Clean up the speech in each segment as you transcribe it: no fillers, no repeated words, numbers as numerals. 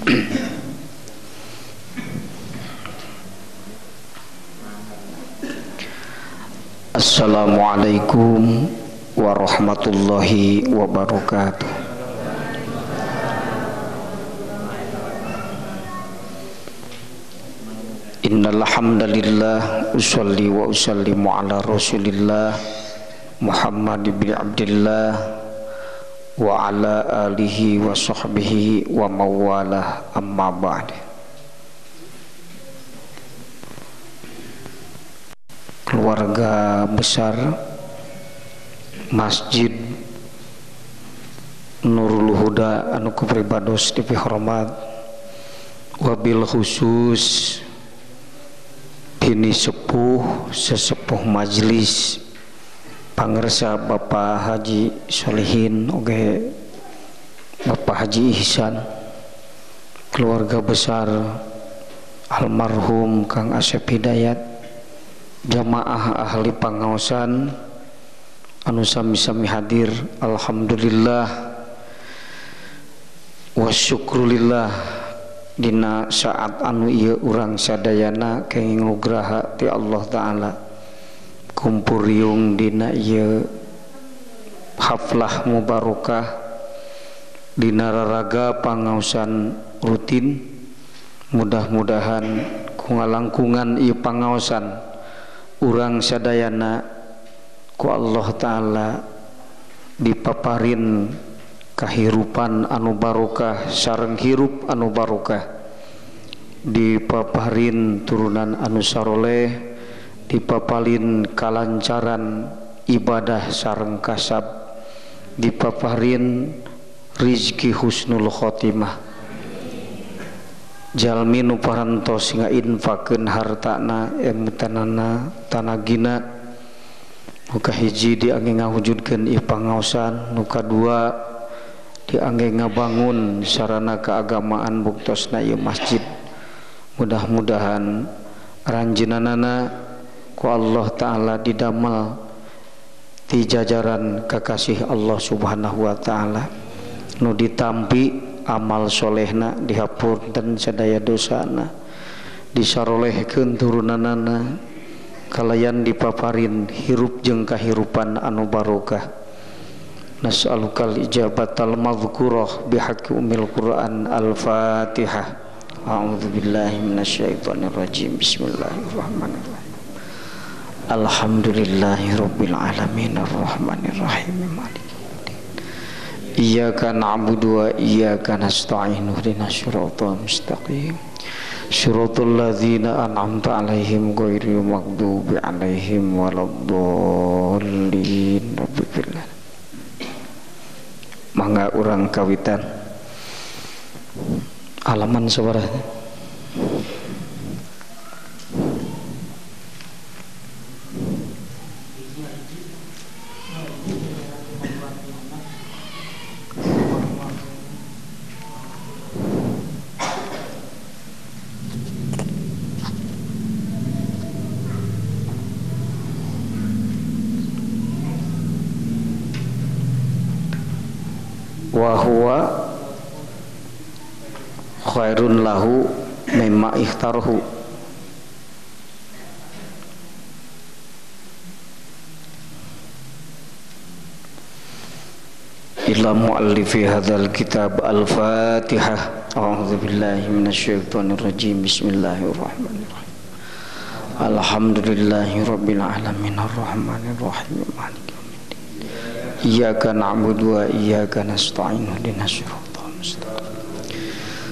Assalamualaikum warahmatullahi wabarakatuh. Innal hamdalillah usalli wa usallimu ala Rasulillah Muhammad bin Abdillah wa ala alihi wa sahbihi wa mawalah, amma ba'd. Keluarga besar Masjid Nurul Huda anu kupribados dipihormat, wabil khusus dini sepuh sesepuh majelis pangersa Bapak Haji Solihin oge Bapak Haji Ihsan, keluarga besar almarhum Kang Asep Hidayat, jamaah ahli pangaosan anu sami-sami hadir. Alhamdulillah wa syukrulillah dina saat anu ieu urang sadayana kenging nugraha ti Allah Ta'ala kumpul riung dina ieu haflah mubarokah dina raraga pangaosan rutin. Mudah-mudahan ku ngalangkungan ieu pangaosan urang sadayana ku Allah Ta'ala dipaparin kahirupan anu barokah sareng hirup anu barokah, dipaparin turunan anu saroleh, dipapalin kalancaran ibadah sareng kasab, dipaparin rizki husnul khotimah. Jalmi nu parantos ngainfakeun hartana emutanana tanagina, nu kahiji diangge ngawujudkeun ieu pangaosan, nu kadua diangge ngabangun sarana keagamaan buktosna ieu masjid. Mudah-mudahan ranjeunanana ku Allah Ta'ala didamel ti jajaran kakasih Allah Subhanahu wa Ta'ala, nu ditampi amal solehna, dihapunten sadaya dosana, disarolehkeun turunanana, kalayan dipaparin hirup jeung kahirupan anu barokah. Nas'alukal ijabatal madhkurah bihaqqi umil Qur'an. Al-Fatihah. A'udzu billahi minasyaitonir rajim. Bismillahirrahmanirrahim. Alhamdulillahirabbil alamin arrahmanir rahim maliki yaumiddin. Iyyaka na'budu wa iyyaka nasta'in ihdinas siratal mustaqim. Siratal ladzina an'amta 'alaihim ghairil maghdubi 'alaihim waladdallin. Rabbil. Mangga urang kawitan halaman sabaraha? Wa huwa khairun lahu mimma ikhtaruhu. Ila muallifi hadzal kitab. Al-Fatihah. A'udzu billahi minasyaitonir rajim. Bismillahirrahmanirrahim. Alhamdulillahirabbil alamin arrahmanir rahim maliki yaumiddin. Iyyaka na'budu wa iyyaka nasta'in ihdinas siratal mustaqim.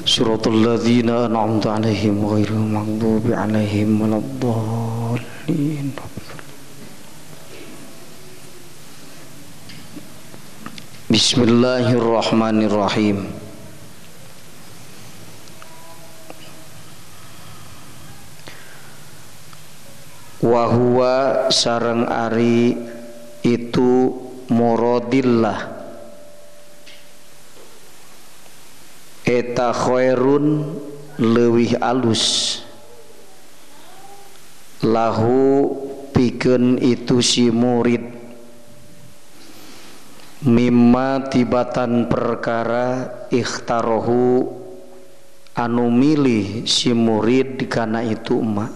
Siratal ladzina an'amta 'alaihim ghairil maghdubi 'alaihim waladdallin. Bismillahirrahmanirrahim. Wa huwa sareng ari itu muradillah eta khairun leuwih alus lahu pikeun itu si murid mimma tibatan perkara ikhtarohu anu milih si murid kana itu emak.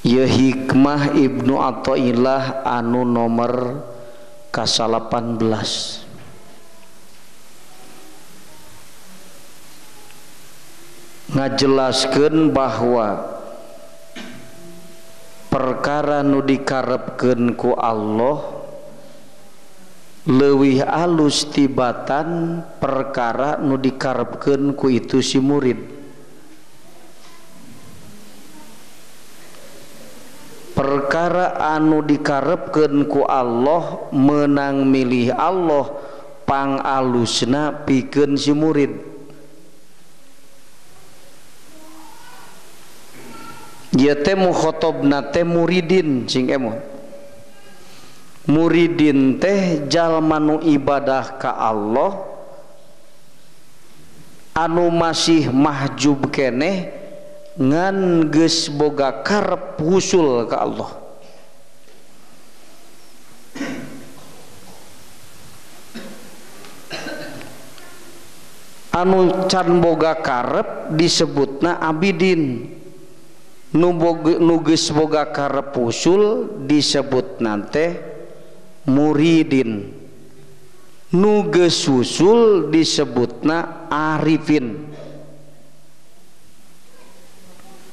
Ye hikmah Ibnu Athaillah anu nomor ka-18. Ngajelaskeun bahwa perkara nu dikarepkeun ku Allah leuwih alus tibatan perkara nu dikarepkeun ku itu si murid. Perkara anu dikarepkeun ku Allah menang milih Allah pang alusna pikeun si murid. Ieu teh mukhotobna teh muridin sing emo. Muridin teh jalma nu ibadah ka Allah anu masih mahjub keneh ngan geus boga karep wusul ka Allah. Anu can boga karep disebutna abidin. Nu geus boga karep wusul disebutna teh muridin. Nu geus wusul disebutna arifin.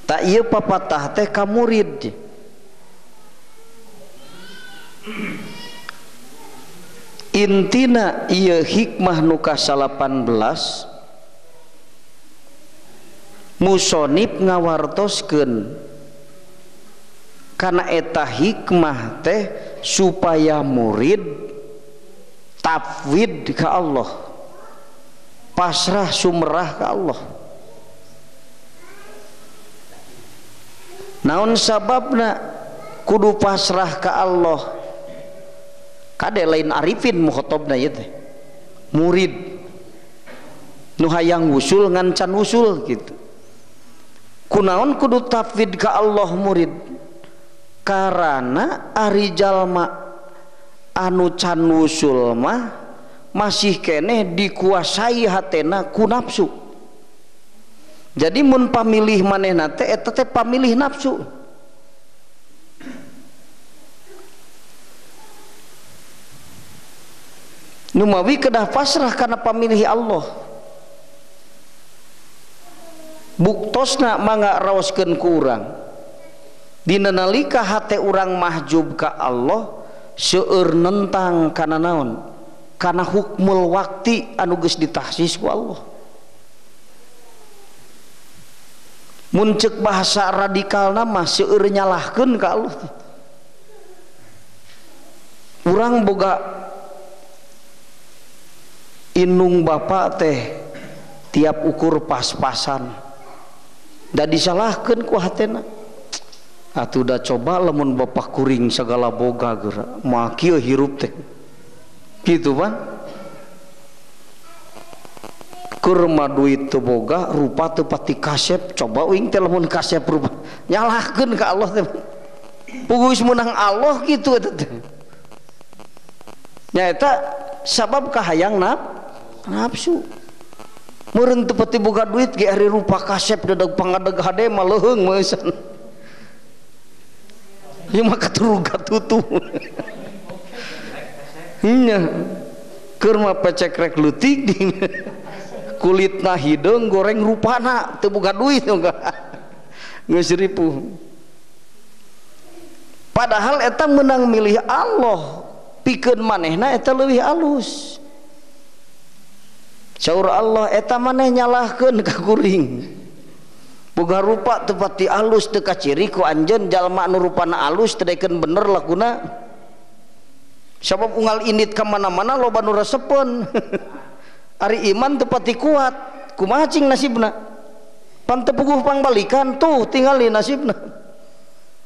Tak ieu papatah teh ka murid. Intina ieu hikmah nu ka-18 musonib ngawartoskeun kana eta hikmah teh supaya murid tafwid ka Allah, pasrah sumerah ka Allah. Naon sababna kudu pasrah ka Allah? Kade lain arifin mukhotobna ieu teh, murid nu hayang wusul ngan can wusul gitu. Kunaon kudu tafwid ka Allah murid? Karana ari jalma anu can wusul mah masih keneh dikuasai hatena ku nafsu. Jadi mun pamilih manehna teh eta teh pamilih nafsu. Numawi kedah pasrah kana pamilih Allah. Buktosna mangga raoskeun ku urang. Dina nalika hate urang mahjub ka Allah seueur nentang kana naon? Kana hukmul waqti anu geus ditahsis ku Allah. Mun ceuk bahasa radikalna mah seueur nyalahkeun ka Allah. Urang boga indung bapa teh tiap ukur pas-pasan. Da disalahkeun ku hatena. Atuh da coba lamun bapak kuring sagala boga geura, moal kieu hirup teh. Kitu pan? Keur mah duit teu boga, rupa teu pati kasep, coba uing teh lamun kasep rupa. Nyalahkeun ka Allah teh. Puguh geus meunang Allah kitu eta teh. Nyaeta sabab kahayang nafsu. Meureun teu pati boga duit ge ari rupa kasep dedeg pangadeg hade mah leuheung meusan. Ieu mah katuruga tutu. Nya keur mah pecek rek leutik kulitna hideung goreng rupana teu boga duit geus ripuh. Padahal eta meunang milih Allah, pikeun manehna eta leuwih alus. Saur Allah eta maneh nyalahkeun ka kuring. Boga rupa teu pati alus teu kaciri ku anjeun jalma anu rupana alus teu daekeun bener lakuna. Sabab unggal indit ka mana-mana loba nu resepeun. Ari iman teu pati kuat, kumaha cing nasibna? Pan teu puguh pangbalikan tuh tingali nasibna.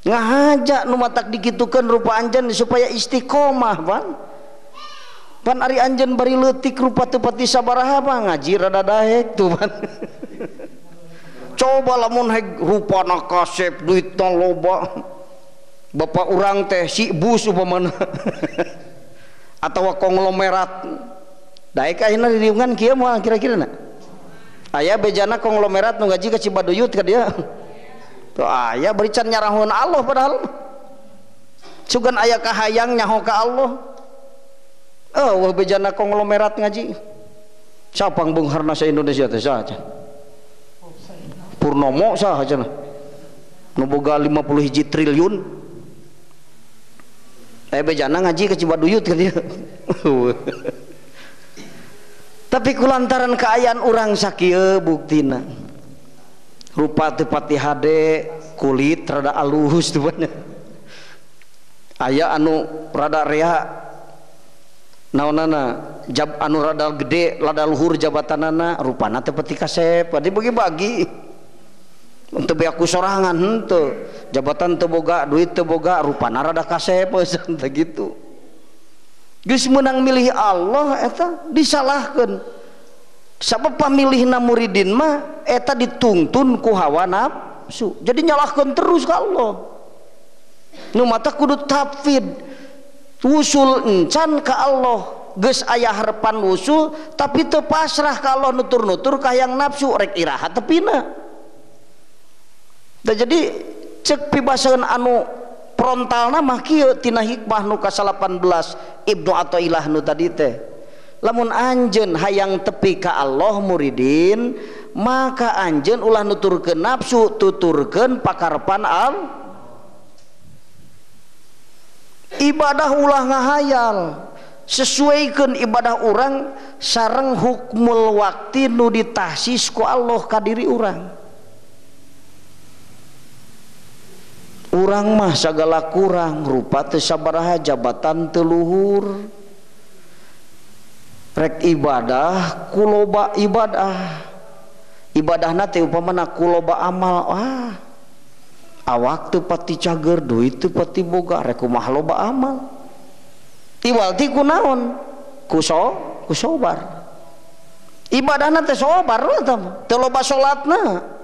Ngahaja nu matak dikitukeun rupa anjeun supaya istiqomah pan. Pan ari anjeun bari leutik rupa teu pati sabaraha mah ngaji rada daek tuh pan. Coba lamun heg rupana kasep duitna loba. Bapak urang teh si bus upamana. Atawa konglomerat. Daek ayeuna di riungan kieu moal kira-kira na. Aya bejana konglomerat nu ngaji ka Cibaduyut ka dia. Tuh aya beri can nyarahun Allah padahal. Sugan aya kahayang nyaho ka Allah. Oh, wah bejana konglomerat ngaji. Sapang beungharna sa Indonesia teh saha cenah? Purnomo saha cenah? Nu boga 51 triliun. Aya bejana ngaji ka Cibaduyut ka dia. Tapi kulantaran keayaan urang sakieu buktina. Rupa teu pati hade, kulit rada alus teu banyak. Aya anu rada rea naonana jab anu rada gede, rada luhur jabatanana, rupana teu pati kasep. Adi bagi-bagi. Teu beak ku sorangan henteu. Jabatan teu boga, duit teu boga, rupana rada kasep teh gitu. Geus meunang milih Allah eta disalahkeun. Sabab pamilihna muridin mah eta dituntun ku hawa nafsu. Jadi nyalahkeun terus ka Allah. Nu mata kudu tafid. Wusul encan ka Allah. Geus aya harepan wusul tapi teu pasrah ka Allah, nutur-nutur ka hayang nafsu rek iraha tepina. Da jadi cek pibasaeun anu frontalna mah kieu tina hikmah nu ka-18 Ibnu Athaillah nu tadi teh. Lamun anjeun hayang tepi ka Allah muridin, maka anjeun ulah nuturkeun nafsu, tuturkeun pakarepan Allah. Ibadah ulah ngahayal, sesuaikeun ibadah urang sareng hukmul wakti nu ditahsis ku Allah ka diri urang. Urang mah sagala kurang, rupa teu sabaraha, jabatan teu luhur. Rek ibadah ku loba ibadah. Ibadahna teh upamana ku loba amal. Ah, awak teu pati cager, duit teu pati boga, rek kumaha loba amal. Iwal ti kunaon? Ku sobar. Ibadahna teh sobar eta mah, teu loba salatna.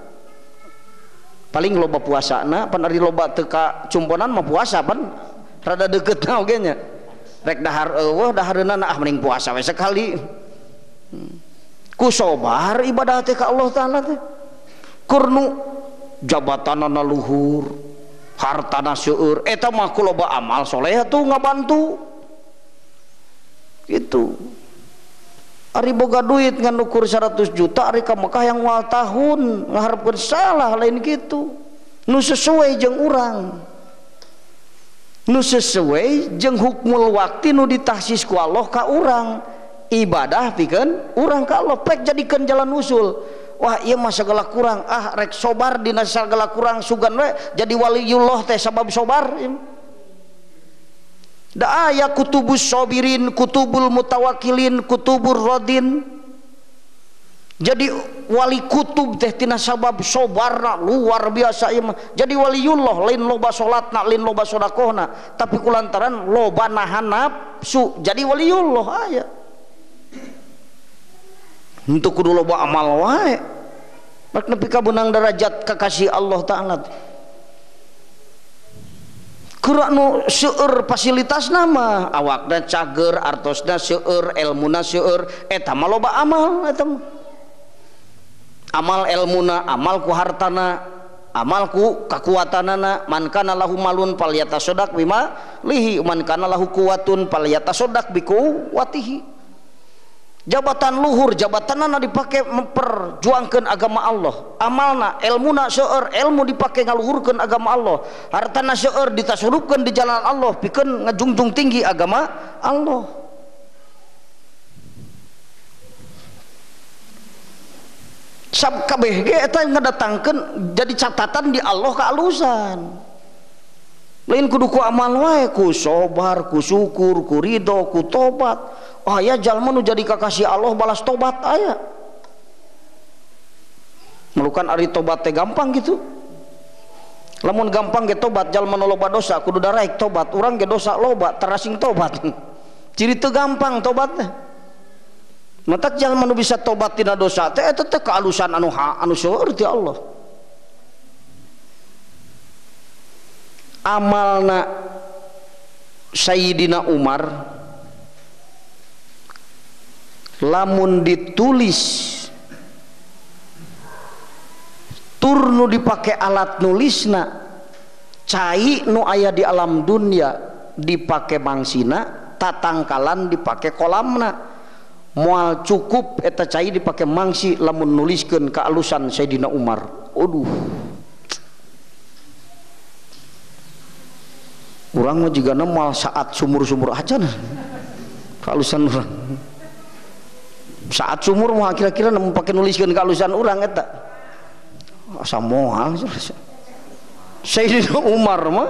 Paling loba puasana, pan ari loba teu ka cumponan mah puasa pan rada deukeutna oge nya. Rek dahar eueuh dahareunana ah mending puasa we sekali. Ku sobar ibadah teh ka Allah Taala teh. Kurnu jabatanana luhur, hartana seueur, eta mah ku loba amal soleh tuh ngabantu. Gitu. Ari boga duit ngan ukur 100 juta ari ka Mekah yang moal tahun ngaharepkeun salah lain gitu. Nu sesuai jeung urang. Nu sesuai jeung hukmul wakti nu ditahsis ku Allah ka urang. Ibadah pikeun urang ka Allah pek jadikeun jalan usul. Wah ieu mah sagala kurang, ah rek sobar dina sagala kurang sugan we jadi waliyullah teh sabab sobar. Da aya kutubus sobirin, kutubul mutawakilin, kutubur rodin. Jadi wali kutub teh tina sabab sobarna luar biasa ieu mah. Jadi waliyullah lain loba salatna, lain loba sedekahna, tapi kulantaran loba nahan nafsu jadi waliyullah aya. Henteu kudu loba amal wae. Rek nepi ka beunang derajat kakasih Allah Taala. Kurang nu seueur fasilitas nama awakna cager, artosna seueur, elmuna seueur, eta mah loba amal eta mah. Amal elmuna, amal ku hartana, amal ku kakuatanana. Man kana lahu malun falyatasaddaq bima lihi, man kana lahu quwwatun falyatasaddaq biquwwatihi. Jabatan luhur, jabatanana dipake memperjuangkan agama Allah. Amalna, elmuna seueur, ilmu dipake ngaluhurkeun agama Allah. Hartana seueur ditasurupkeun di jalan Allah, pikeun ngajungjung tinggi agama Allah. Sab kabeh ge eta ngadatangkeun jadi catatan di Allah kealusan. Lain kudu ku amal wae, ku sobar, ku syukur, ku ridho, ku tobat. Aya jalma nu jadi kakasih Allah balas tobat aya. Melukan ari tobat teh gampang gitu. Lamun gampang ge tobat jalma nu loba dosa kudu daraek tobat, urang ge dosa loba terasing tobat. Ciri teu gampang tobat teh. Matak jalma nu bisa tobat tina dosa teh eta teh kealusan anu anu seueur ti Allah. Amalna Sayyidina Umar Lamun ditulis tur nu dipake alat nulisna cai nu aya di alam dunia dipake mangsina, tatangkalan dipake kolamna, moal cukup eta cai dipake mangsi lamun nuliskeun kaalusan Sayyidina Umar. Aduh, urang mah jigana moal saat sumur-sumur acan kaalusan urang. Saat sumur mah kira-kira nemu pake nuliskeun kaalusan urang eta. Asa moal Sayyidina Umar mah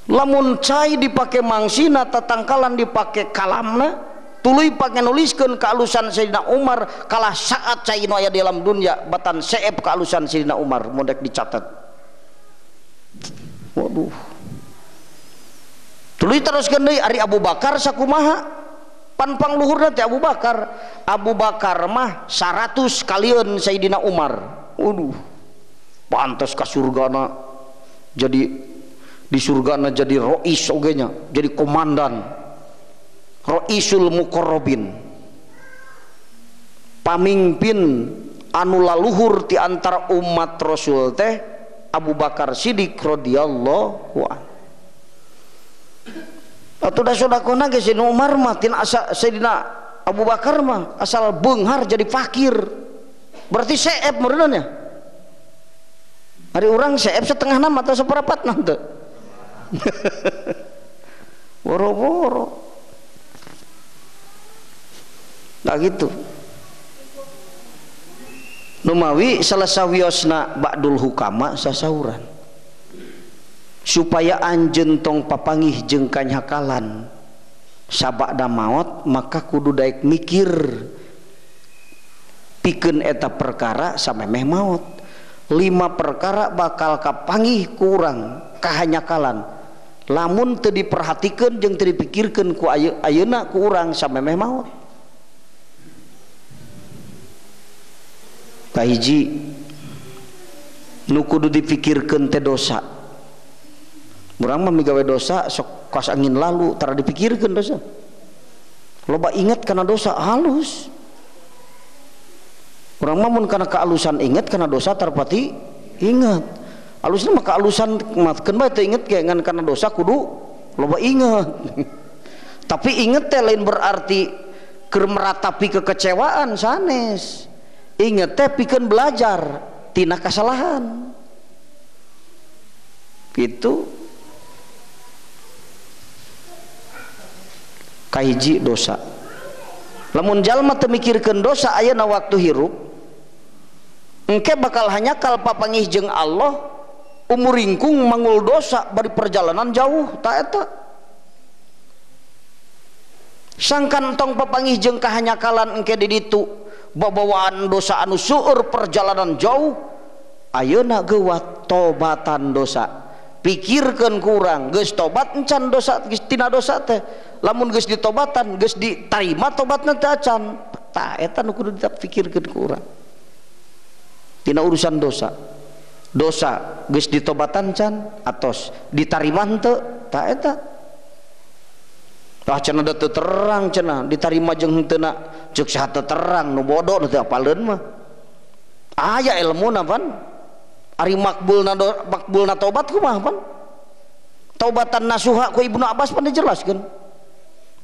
lamun cai dipake mangsina, tatangkalan dipake kalamna, tuluy pake nuliskeun kaalusan Sayyidina Umar kalah saat cai nu aya di alam dunia batan seep kaalusan Sayyidina Umar mun dek dicatat. Waduh, tuluy teruskeun deui ari Abu Bakar sakumaha pan pangluhurna teh Abu Bakar. Abu Bakar mah 100 kalieun Sayyidina Umar. Waduh, pantes ka surgana jadi di surgana jadi rois oge nya, jadi komandan roisul muqarrabin, pamimpin anu laluhur ti antara umat Rasul teh Abu Bakar Siddiq radhiyallahu anhu. Atuh da sodakona ge Sayyidina Umar mah tin asa Sayyidina Abu Bakar mah asal beunghar jadi fakir. Berarti seep meureun nya. Hari urang seep setengah enam atau seperempat nanti. Boro-boro. Nah gitu. Numawi salah sawiosna ba'dul hukama sasauran. Supaya anjeun tong papangih jeung kanyakalan sabada maot maka kudu daek mikir pikeun eta perkara samemeh maot. 5 perkara bakal kapanggih kurang kahanyakalan lamun teu diperhatikeun jeung teu dipikirkeun ku ayeuna ku urang samemeh maot. Kahiji nu kudu dipikirkeun teh dosa. Urang mah migawe dosa sok kos angin lalu tara dipikirkeun dosa. Loba inget kana dosa halus. Urang mah mun kana kaalusan inget kana dosa tarpati inget. Alusna mah kaalusan keun bae teu inget ge ngan kana dosa kudu loba inget. Tapi inget teh lain berarti keur meratapi kekecewaan sanes. Inget teh pikeun belajar tina kasalahan. Gitu. Kahiji dosa. Lamun jalma teu mikirkeun dosa ayeuna waktu hirup, engke bakal hanyakal papangih jeung Allah umur ringkung mangul dosa bari perjalanan jauh ta eta. Sangkan tong papangih jeung kahanyakalan engke di ditu babawaan dosa anu seueur perjalanan jauh, ayeuna geuwat tobatan dosa. Pikirkeun kurang geus tobat encan dosa geus tina dosa teh. Lamun geus ditobatan geus ditarima tobatna teh acan. Tah eta nu kudu dipikirkeun ku urang. Tina urusan dosa. Dosa geus ditobatan can atos ditarima henteu tah eta. Tah cenah da teu terang cenah ditarima jeung henteu na ceuk saha teu terang nu bodoh nu teu apaleun mah. Aya elmuna pan. Ari makbulna makbulna tobat kumaha pan? Taubatan nasuha ku Ibnu Abbas pan dijelaskeun.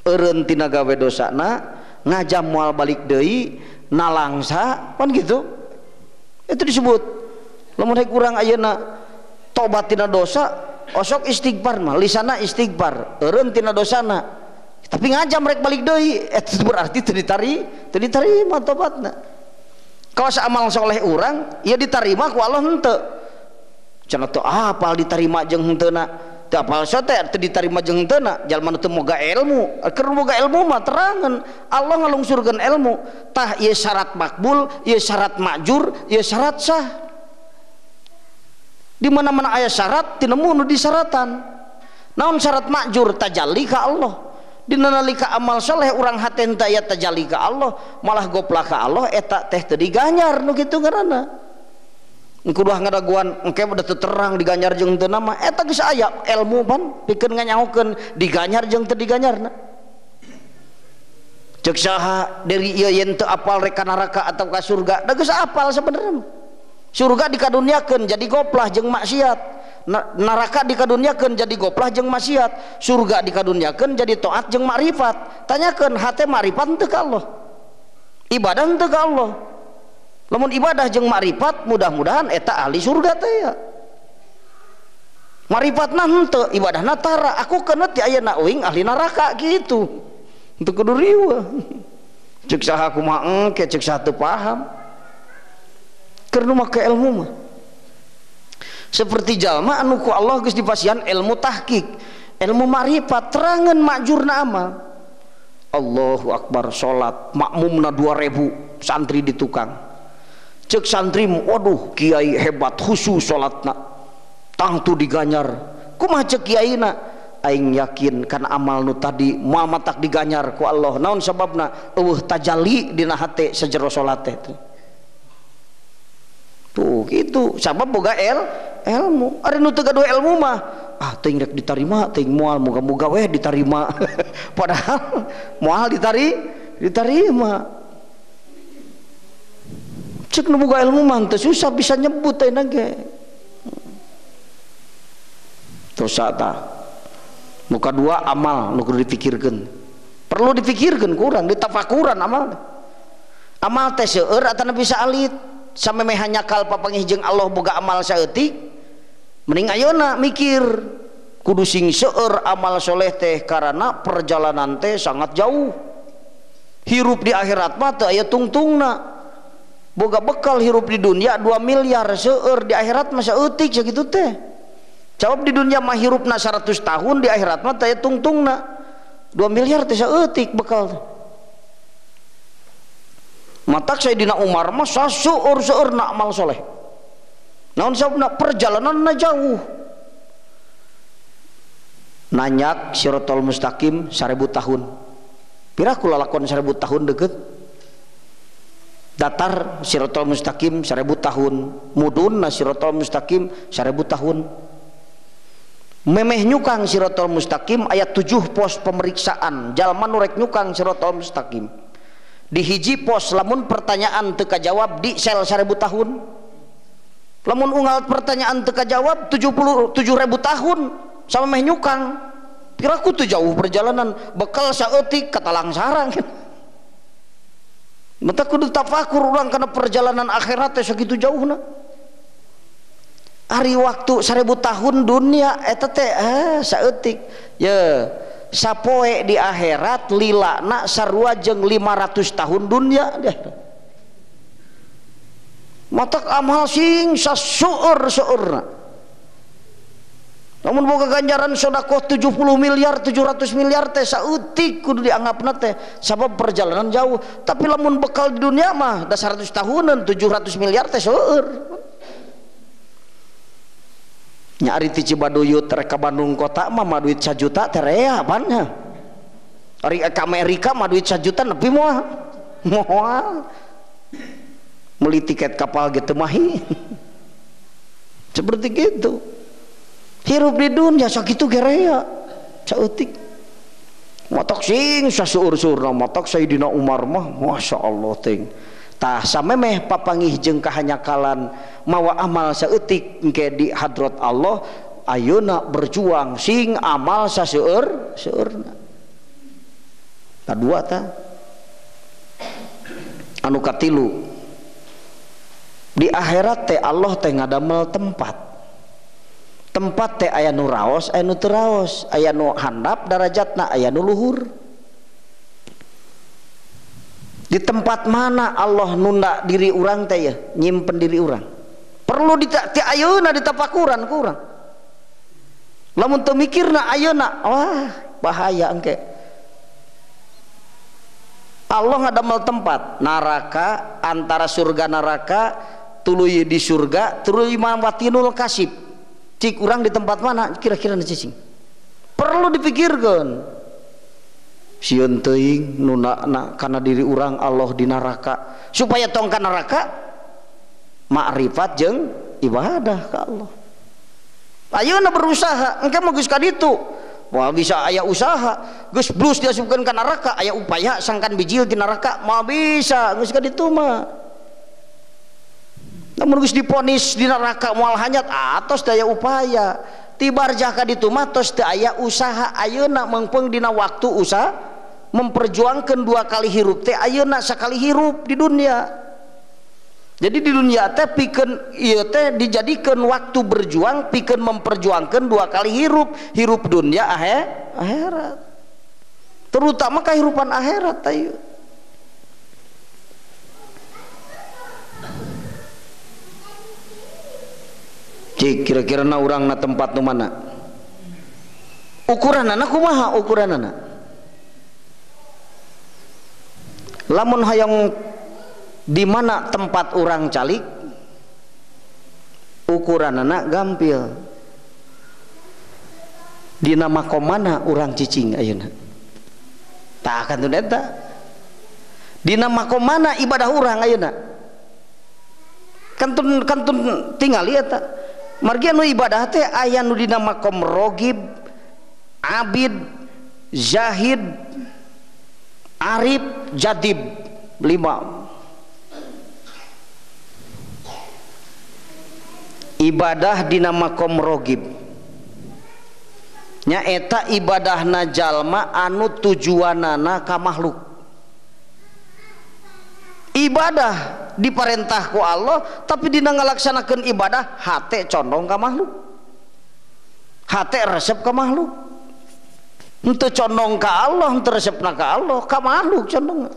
Eureun tina gawe dosana ngajam moal balik deui nalangsa pan gitu. Itu disebut lamun rek urang ayeuna tobat tina dosa osok istighfar mah lisana istighfar eureun tina dosana tapi ngajam rek balik deui eta berarti teu ditarima tobatna. Kawas amal soleh urang ieu ditarima ku Allah henteu. Cenah teu apal ditarima jeung henteu na. Teu apal sote teu ditarima jeung henteu na. Jalma nu teu moga ilmu, keur boga ilmu mah terangan Allah ngalungsurkeun ilmu. Tah ieu syarat makbul, ieu syarat makjur, ieu syarat sah. Di mana-mana aya syarat tinemu nu disyaratan. Naon syarat makjur? Tajalli ka Allah. Dina nalika amal soleh urang hate henteu aya tajalli ka Allah, malah goplak ka Allah eta teh teu diganjar nu kitu ngaranna. Kudu ngadaguan engke udah teu terang diganjar jeung teu nama eta geus aya ilmu pan pikeun nganyahokeun diganjar jeung teu diganjarna. Ceuk Cek saha dari ieu yen teu apal rek ka neraka atau ka surga, da geus apal sebenarnya. Surga dikaduniakeun jadi goplah jeung maksiat, neraka dikaduniakeun jadi goplah jeung maksiat, surga dikaduniakeun jadi taat jeung makrifat. Tanyakeun hate makrifat teu ka Allah, ibadah teu ka Allah. Lamun ibadah jeung makrifat mudah-mudahan eta ahli surga teh ya. Marifatna henteu, ibadahna tara, aku keuneu ti ayeuna uing ahli neraka gitu. Teu kudu riweuh. Ceuk saha kumaha engke, ceuk saha teu paham. Keur nu make ilmu mah. Seperti jalma anu ku Allah geus dipasihan ilmu tahqiq, ilmu makrifat, terangan makjurna amal. Allahu akbar, salat makmumna 2000 santri di tukang. Ceuk santri, waduh kiai hebat khusus salatna. Tangtu diganyar, kumaha ceuk kiaina? Aing yakin kana amal nu tadi moal matak diganyar ku Allah. Naon sababna? Eueuh tajalli dina hate sajero salat teh. Tuh gitu, sabab boga ilmu. Ari nu teu gaduh ilmu mah, ah teuing rek ditarima, teuing moal, moga-moga weh ditarima. Padahal moal ditarima. Ceuk nu boga ilmu mah teu susah bisa nyebut teh ge. Dosa ta. Muka dua amal nu kudu dipikirkeun. Perlu dipikirkeun kurang ditafakuran amal. Amal teh seueur atawa bisa alit. Samemeh nyakal papanggih jeung Allah boga amal saeutik, mending ayeuna mikir kudu sing seueur amal soleh teh karena perjalanan teh sangat jauh. Hirup di akhirat mah teu aya tungtungna. Boga bekal hirup di dunia 2 miliar seueur, di akhirat mah saeutik sakitu teh. Jawab di dunia mah hirupna 100 tahun, di akhirat mah teh tungtungna 2 miliar teh saeutik bekal. Matak Sayyidina Umar mah saseueur-seueurna amal soleh. Naon sababna? Perjalananna jauh. Nanyak siratal mustaqim 1000 tahun. Piraku lalakon 1000 tahun deket? Datar siratal mustaqim 1000 tahun, mudunna siratal mustaqim 1000 tahun. Memeh nyukang siratal mustaqim ayat 7 pos pemeriksaan jalma nu rek nyukang siratal mustaqim. Di hiji pos lamun pertanyaan teu kajawab di sel 1000 tahun. Lamun unggal pertanyaan teu kajawab 77.000 tahun sama meh nyukang. Piraku teu jauh perjalanan, bekal saeutik katalang sarang. Mata kudu tafakur urang kana perjalanan akhirat teh sakitu jauhna. Ari waktu 1000 tahun dunia eta teh saeutik. Ye, sapoe di akhirat lilana sarua jeung 500 tahun dunia deh. Matak amal sing saseueur-seueurna. Namun boga ganjaran sedekah 70 miliar 700 miliar teh saeutik kudu dianggapna teh sabab perjalanan jauh. Tapi lamun bekal di dunia mah da 100 tahunan 700 miliar teh seueur. Nya ari ti Cibaduyut rek ka Bandung kota mah mah duit 1 juta teh rea pan nya. Ari ka Amerika mah duit 1 juta nepi moal. Moal. Meuli tiket kapal ge teu mahi. Seperti gitu. Hirup di dunia sakitu ge rea saeutik. Matak sing saseueur-seueurna matak Sayyidina Umar mah Masya Allah ting. Tah samemeh papanggih jeung kahanyakalan mawa amal saeutik engke di hadrat Allah ayeuna berjuang sing amal saseueur seueurna. Tah dua tah. Anu katilu di akhirat teh Allah teh ngadamel tempat. Tempat teh aya nu raos, aya nu teu raos, aya nu handap darajatna, aya nu luhur. Di tempat mana Allah nunda diri urang teh ya, nyimpen diri urang. Perlu di ayeuna ditapakuran ku urang. Lamun teu mikirna ayeuna, wah bahaya engke. Allah ngadamel tempat neraka antara surga neraka, tuluy di surga, tuluy mawatinul kasib. Cik urang di tempat mana kira-kira cicing. Perlu dipikirkan. Sieun teuing nundana kana diri urang Allah di neraka supaya tong ka neraka makrifat jeung ibadah ka Allah. Ayeuna berusaha engke mah geus ka ditu Moal bisa aya usaha. Geus blus diasupkeun ka neraka aya upaya sangkan bijil di neraka moal bisa geus ka ditu mah. Lamun geus diponis di neraka moal hanyat atos daya upaya. Ti barjah ka ditu mah tos teu aya usaha ayeuna meungpeung dina waktu usaha memperjuangkan dua kali hirup teh ayeuna sakali hirup di dunia. Jadi di dunia teh pikeun ieu teh dijadikeun waktu berjuang pikeun memperjuangkan dua kali hirup, hirup dunia akhirat. Terutama kehidupan akhirat ayo. Cik kira-kira na urang na tempat nu mana? Ukuranana kumaha ukuranana? Lamun hayang di mana tempat orang calik ukuranana gampil. Dina makom mana urang cicing ayeuna? Tah kan teu eta. Dina makom mana ibadah urang ayeuna? Kantun kantun tingali eta. Margi anu ibadah teh aya nu dina makom rogib, abid, zahid, arif, jadib, lima. Ibadah dina makom rogib nyaeta ibadahna jalma anu tujuanana ka makhluk. Ibadah diperintah ku Allah tapi dina ngalaksanakeun ibadah hate condong ka makhluk, hate resep ka makhluk, henteu condong ka Allah, henteu resepna ka Allah, ka makhluk condong.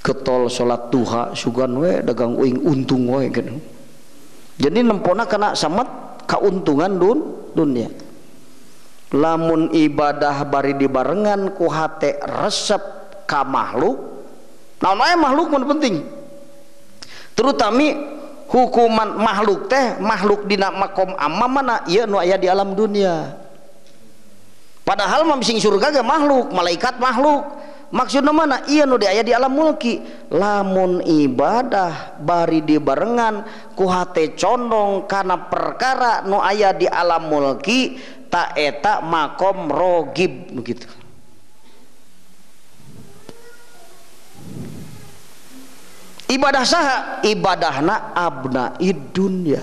Ketol salat duha sugan we dagang uing untung we gitu. Jadi nempona kana samet kauntungan dunia. Lamun ibadah bari dibarengan ku hate resep ka makhluk, naon wae makhluk mun penting. Terutami hukuman makhluk teh makhluk dina makom amma mana ieu nu aya di alam dunia. Padahal mah sing surga ge makhluk, malaikat makhluk. Maksudna mana ieu nu aya di alam mulki. Lamun ibadah bari dibarengan ku hate condong kana perkara nu aya di alam mulki ta eta makom rogib begitu. Ibadah saha? Ibadahna abnaid dunya.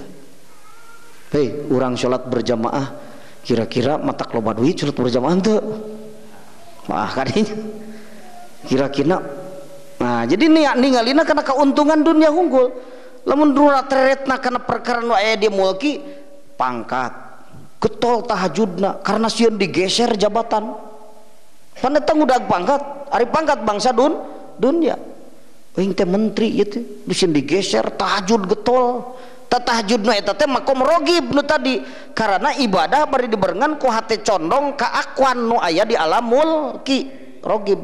Hei, urang salat berjamaah kira-kira matak loba duit salat berjamaah teu? Wah kadinya kira-kira. Nah, jadi ningalina karena keuntungan dunia unggul. Lamun teretna karena perkara nu aya di mulki pangkat, getol tahajudna karena sieun digeser jabatan. Pan eta ngudag pangkat, ari pangkat bangsa dunia. Aing teh menteri ieu teh, sieun digeser tahajud getol. Tah tahajudna eta teh makom rogib nu tadi karena ibadah bari dibarengan ku hate condong ka akwan nu aya di alam mulki rogib.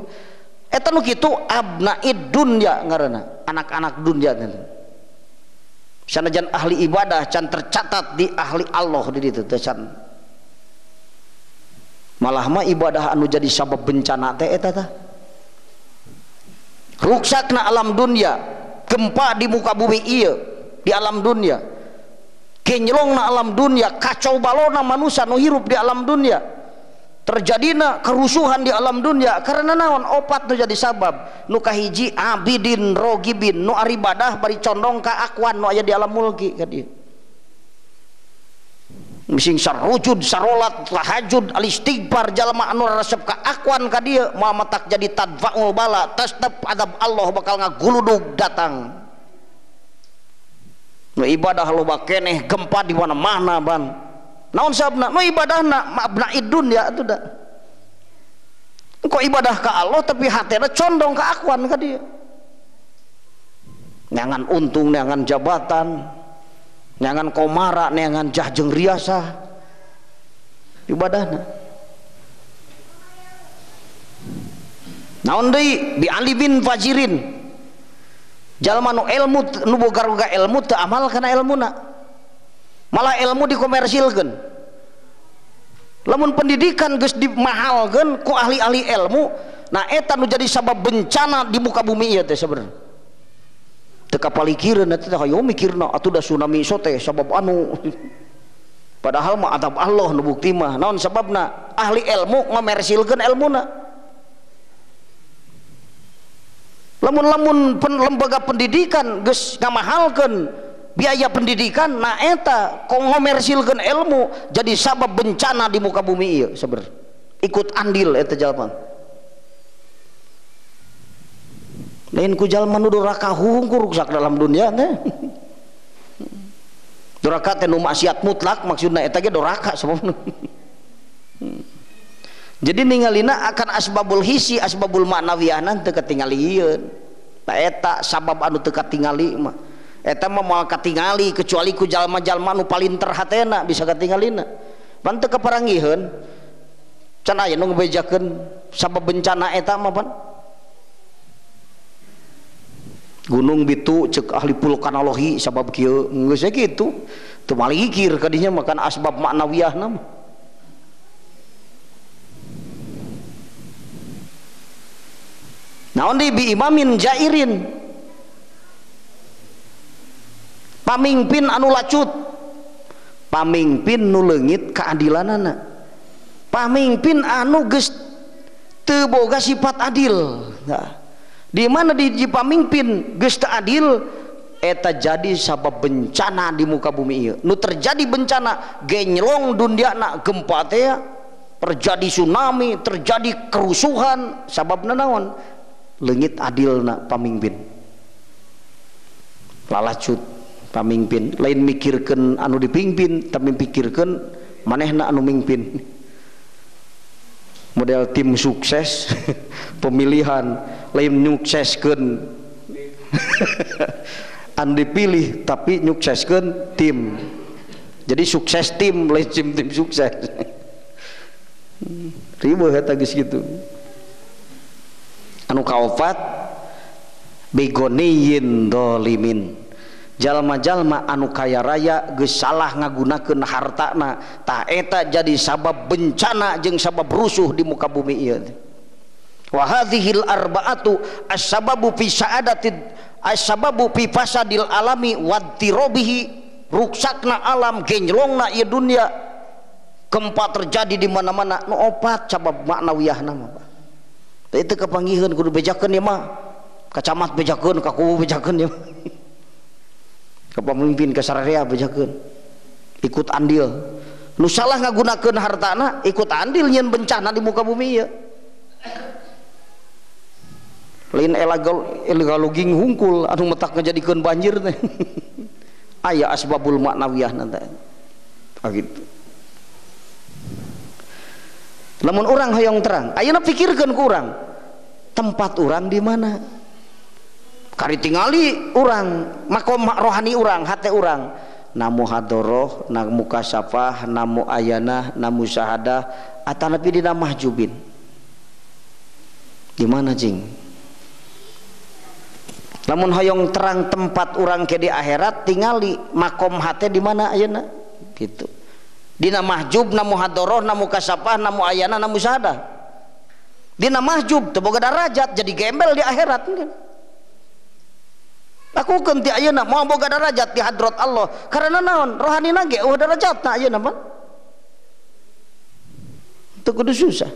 Eta nu kitu abnaid dunya ngaranna, anak-anak dunya teh. Sanajan ahli ibadah can tercatat di ahli Allah di ditu teh can. Malah mah ibadah anu jadi sabab bencana teh eta tah. Ruksakna alam dunya, gempa di muka bumi ieu di alam dunya. Kenyelongna alam dunya, kacau balona manusia nu hirup di alam dunya. Terjadina kerusuhan di alam dunia karena naon opat nu jadi sabab. Nu kahiji abidin rogibin, nu aribadah bari condong ka akwan nu aya di alam mulki ka dieu. Mising sarujud sarolat tahajud alistighfar jalma anu resep ka akwan ka dieu moal matak jadi tadfaul bala tetep adab Allah bakal ngaguludug datang. Nu ibadah loba keneh gempa di mana-mana ban. Naon sabna? Nu ibadahna mabnaid dunya atuh da. Kok ibadah ka Allah tapi hatena condong ka akwan ka dieu. Neangan untung, neangan jabatan, neangan komara, neangan jah jeung riasah. Ibadahna. Naon deui? Bi alibin fajirin. Jalma nu ilmu nu boga ilmu teu amal kana ilmuna. Malah ilmu dikomersilkeun. Lamun pendidikan geus dimahalkeun ku ahli-ahli ilmu, nah eta nu jadi sabab bencana di muka bumi ieu teh sabenerna. Teu kapalikireun eta teh hayo mikirna atuh da tsunami so teh sabab anu. Padahal mah adab Allah nu bukti mah. Naon sababna? Ahli ilmu ngomersilkeun elmuna. Lamun-lamun lembaga pendidikan geus ngamahalkeun biaya pendidikan, nah eta ngomersilkeun ilmu jadi sabab bencana di muka bumi ieu saber. Ikut andil eta jalma. Lain ku jalma nu doraka hungkur rusak dalam dunia teh. Doraka teh nu maksiat mutlak maksudna eta ge doraka sababna. Jadi ningalina akan asbabul hisi asbabul ma'nawiyahna teu katingalieun. Ta eta sabab anu teu katingali mah. Eta mah moal katingali kecuali ku jalma-jalma nu palinter hatena bisa katingalina. Pan teu kaparanggiheun. Can aya nu ngebejakeun sabab bencana eta mah pan. Gunung Bitu cek ahli vulkanologi sabab kieu geus kitu. Teu malikir kadinya makan asbab ma'nawiyahna mah. Naon di bi imamin jairin, pamimpin anu lacut, pamimpin nu leungit keadilanana, pamimpin anu geus teu boga sifat adil. Nah, di mana di pamimpin geus teu adil, eta jadi sabab bencana di muka bumi ieu. Nu terjadi bencana genyelong duniana, gempa teh terjadi tsunami, terjadi kerusuhan, sababna naon? Leungit adilna pamimpin, lalacut pamimpin, lain mikirkeun anu dipimpin tapi pikirkeun manehna anu mimpin. Model tim sukses pemilihan lain nyukseskeun anu dipilih tapi nyukseskeun tim. Jadi sukses tim lain tim sukses. Riweuh eta geus kitu. Anu kaopat begoniyin dolimin, jalma-jalma anu kaya raya geus salah ngagunakeun hartana, tah eta jadi sabab bencana jeung sabab rusuh di muka bumi ieu. Wa hadhil arba'atu as-sababu fi sa'adati as-sababu fi fasadil alami wadtirobihi, ruksakna alam genjlongna ieu dunia, gempa terjadi di mana-mana. Nu opat sabab maknawiyahna mah. Itu kepanggihan kudu bejakeun ieu mah, ka camat bejakeun, ka kubu bejakeun ieu mah, ka pamimpin ka sararea bejakeun, ikut andil. Nu salah ngagunakeun hartana ikut andil nyeun bencana di muka bumi ieu. Lain illegal logging hungkul anu metak ngajadikeun banjir teh. Aya asbabul maknawiyahna teh. Gitu. Lamun urang hoyong terang, ayeuna pikirkeun ku urang, tempat urang di mana? Kari tingali urang, makom rohani urang, hate urang, namu hadoroh, namu kasafah, namu ayanah, namu syahadah, atanapi dina mahjubin. Di mana jing? Lamun hoyong terang tempat urang ke di akhirat, tingali makom hate di mana ayeuna? Gitu. Dina mahjub, namu hadoroh, namu kasapah, namu ayana, namu syahadah. Dina mahjub teu boga darajat jadi gembel di akhirat kan. Lakukeun ti ayeuna moal boga darajat di hadrat Allah karena naon? Rohanina ge eueuh darajatna ayeuna mah. Teu kudu susah.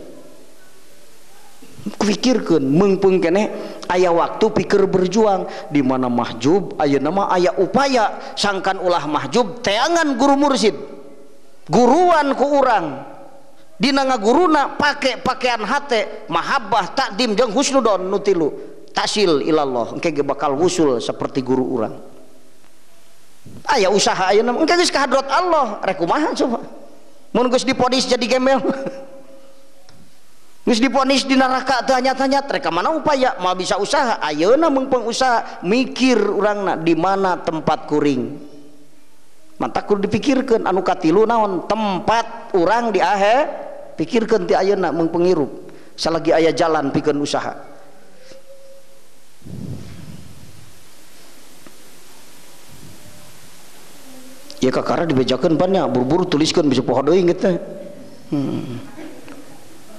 Pikirkeun meungpeung keneh aya waktu pikir berjuang di mana mahjub ayeuna mah aya upaya sangkan ulah mahjub teangan guru mursid. Guruan ku urang dina ngaguruna pake pakaian hate mahabbah takdim jeung husnudon nu tilu tasil ilallah engke ge bakal wusul seperti guru urang. Aya usaha ayeuna engke geus ka hadrat Allah rek kumaha coba mun geus diponis jadi gembel geus diponis di neraka teu hanyat-hanyat rek ka mana upaya moal bisa usaha. Ayeuna meungpeung usaha mikir urangna di mana tempat kuring. Mata kudu dipikirkeun anu katilu naon tempat urang di akhir pikirkeun ti ayeuna meungpeung salagi aya jalan pikeun usaha. Ya kakara dibejakeun pan nya buru-buru tuliskeun bisa poho deui geus teh.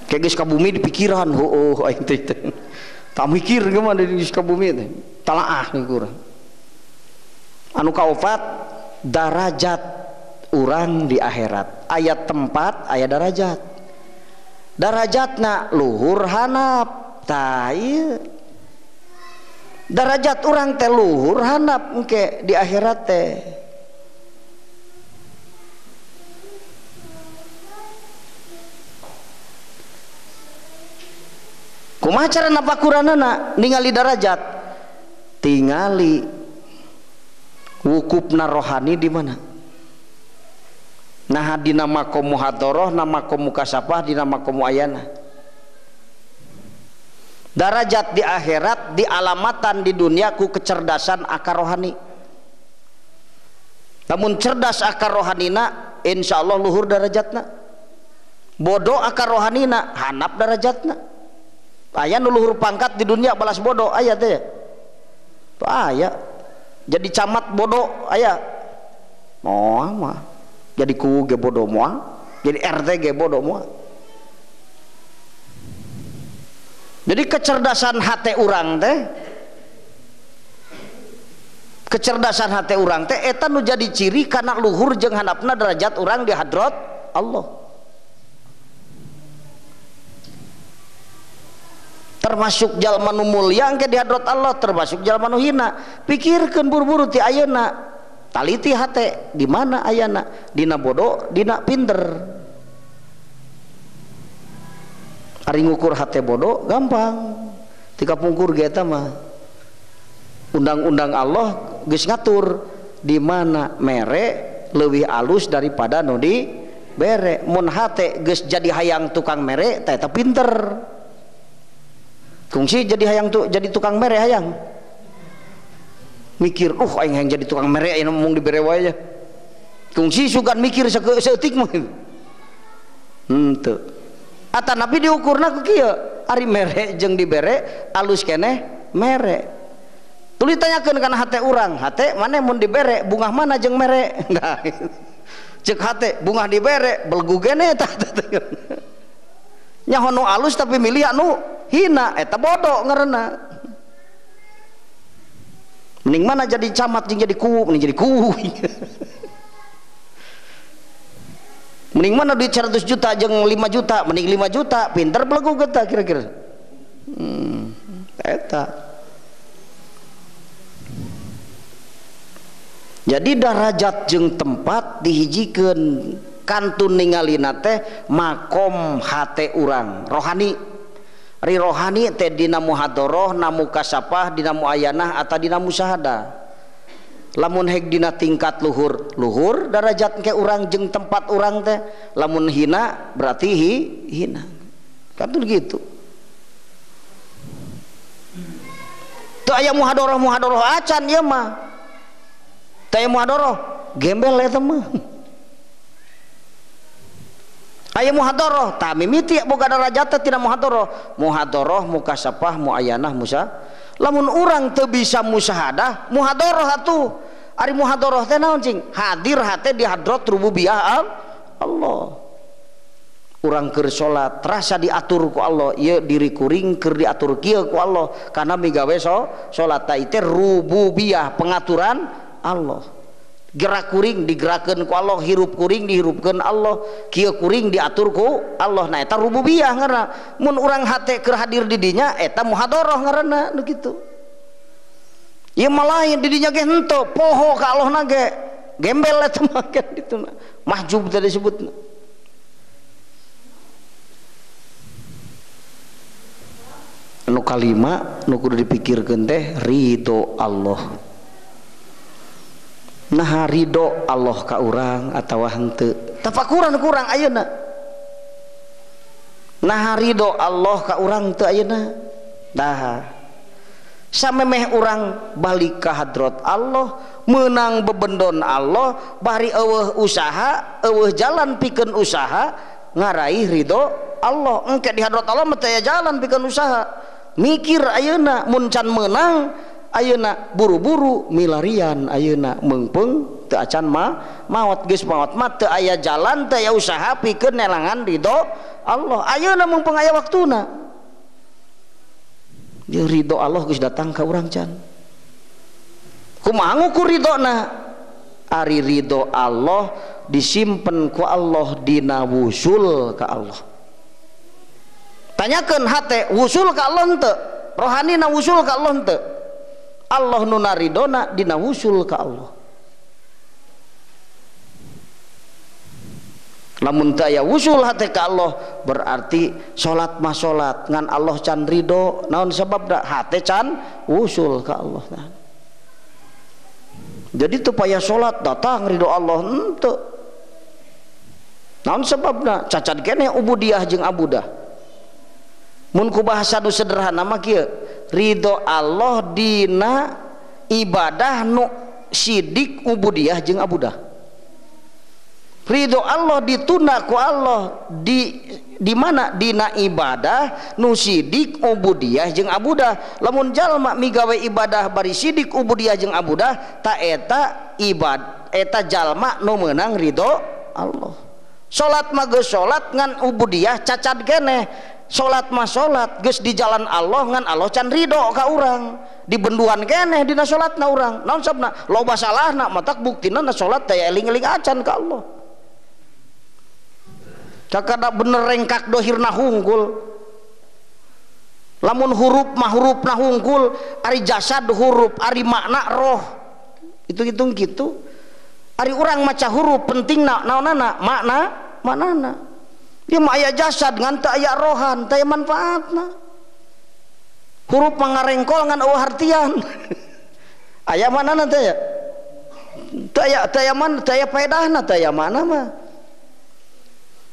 Kayak geus ka bumi di pikiran heueuh aing teh. Tak mikir gimana geus ka bumi teh. Talaah kurang. Anu kaopat darajat urang di akhirat. Aya tempat, aya darajat. Darajatna luhur hanap. Tah ieu. Darajat urang teh luhur hanap engke di akhirat teh. Kumaha cara napakuranana ningali darajat? Tingali wukufna rohani di mana? Nah dina makom muhadharah, na makom mukasapah, dina makom muayana. Darajat di akhirat dialamatan di dunia ku kecerdasan akar rohani. Namun cerdas akar rohanina, insyaallah luhur darajatna. Bodoh akar rohanina, hanap darajatna. Aya nu luhur pangkat di dunia balas bodoh aya teh. Aya. Jadi camat bodoh aya. Moal mah. Jadi kuwu ge bodoh moal, jadi RT ge bodoh moal. Jadi kecerdasan hati urang teh, kecerdasan hati urang teh eta nu jadi ciri kana luhur jeung handapna derajat urang di hadrat Allah. Termasuk jalma nu mulia engke di hadrat Allah, termasuk jalma nu hina. Pikirkeun buru-buru ti ayeuna. Taliti hate di mana ayana, dina bodoh, dina pinter. Ari ngukur hate bodoh gampang. Tika pungkur ge eta mah. Undang-undang Allah geus ngatur di mana mere leuwih alus daripada nu di bere. Mun hate geus jadi hayang tukang mere teh eta pinter. Kungsi jadi hayang tu jadi tukang mere hayang. Mikir, aing hayang jadi tukang mere ayeuna mung dibere wae nya. Kungsi sugan mikir saeutik mah. Henteu. Atanapi diukurna ku kieu, ari mere jeung dibere alus keneh mere. Tuluy tanyakeun kana hate urang, hate maneh mun dibere bungah mana jeung mere? Nah, ceuk hate bungah dibere belgu gene eta. Nyaho nu alus tapi milih anu hina, eta bodoh ngaranna. Mending mana jadi camat jeung jadi kuwu, mending jadi kuwu. Mending mana duit 100 juta jeung 5 juta, mending 5 juta, pinter belegu getah kira-kira. Eta. Jadi darajat jeung tempat dihijikeun kantun ningalina teh makom hate urang, rohani. Ri rohani teh dina muhadharah, na mukasapah, dina muayanah atau dina musyahadah. Lamun hek dina tingkat luhur, luhur darajat ke urang jeung tempat urang teh. Lamun hina berarti hina. Kan tuh gitu. Teu aya muhadharah muhadharah acan ieu mah. Teu aya muhadharah gembel eta mah. Aya muhadharah tah mimiti boga darajat teh tina muhadharah. Muhadharah mukasapah muayanah musa. Lamun urang teu bisa musyahadah, muhadharah atuh. Ari muhadharah teh naon cing? Hadir hate di hadrat rububiyah Allah. Urang keur salat terasa diatur ku Allah, ieu diri kuring keur diatur kieu ku Allah karena migawe salat ta ieu rububiyah pengaturan Allah. Gerak kuring digerakkeun ku Allah, hirup kuring dihirupkeun Allah, kieu kuring diatur ku Allah. Nah eta rububiyah ngaranna. Mun urang hate keur hadir di dinya eta muhadharah ngaranna nu kitu. Ieu mah lain di dinya ge henteu poho ka Allahna ge gembel eta mah kan dituna. Mahjub teh disebutna. Nu kalima nu kudu dipikirkeun teh ridho Allah. Nah ridho Allah ka urang atawa henteu tafakuran kurang ayeuna. Nah ridho Allah ka urang teu ayeuna. Tah samemeh urang balik ka hadrat Allah meunang bebendon Allah bari eueuh usaha eueuh jalan pikeun usaha ngaraih ridho Allah. Engke di hadrat Allah mah teu aya jalan pikeun usaha. Mikir ayeuna mun can meunang ayeuna buru-buru milarian ayeuna meungpeung teu acan mah maot geus maot mah teu aya jalan teu aya usaha pikeun nelangan ridho Allah. Ayeuna meungpeung aya waktuna. Jeung ridho Allah geus datang ka urang can. Kumaha ngukur ridhona? Ari ridho Allah disimpen ku Allah dina wusul ka Allah. Tanyakeun hate wusul ka Allah henteu, rohanina wusul ka Allah henteu. Allah nu naridona dina wusul ka Allah. Lamun teu aya wusul hate ka Allah berarti salat mah salat ngan Allah can ridho. Naon sababna? Hate can wusul ka Allah. Nah. Jadi teu payah salat datang ridho Allah henteu. Naon sababna? Cacat keneh ubudiah jeung abudah. Mun ku bahasa nu sederhana mah kieu, ridho Allah dina ibadah nu sidik ubudiah jeung abudah. Ridho Allah ditunda ku Allah di mana dina ibadah nu sidik ubudiah jeung abudah. Lamun jalma migawe ibadah bari sidik ubudiah jeung abudah, ta eta ibad eta jalma nu meunang ridho Allah. Salat mah geus salat ngan ubudiah cacat keneh. Salat mah salat geus di jalan Allah ngan Allah can ridho ka urang. Dibenduan keneh dina salatna urang. Naon sabna? Loba salahna matak buktina na salat teh eling-eling acan ka Allah. Cakada bener rengkak dohirna hungkul. Lamun huruf mah hurufna hungkul, ari jasad huruf, ari makna roh. Hitung-hitung gitu. Ari urang maca huruf pentingna naonana? Makna, maknana. Dia mah aya jasad ngan teu aya rohan, teu aya manfaatna. Huruf mah ngarengkol ngan eueuh hartian. Aya manana teh ya? Teu aya, teu aya man, teu aya faedahna, teu aya makna mah.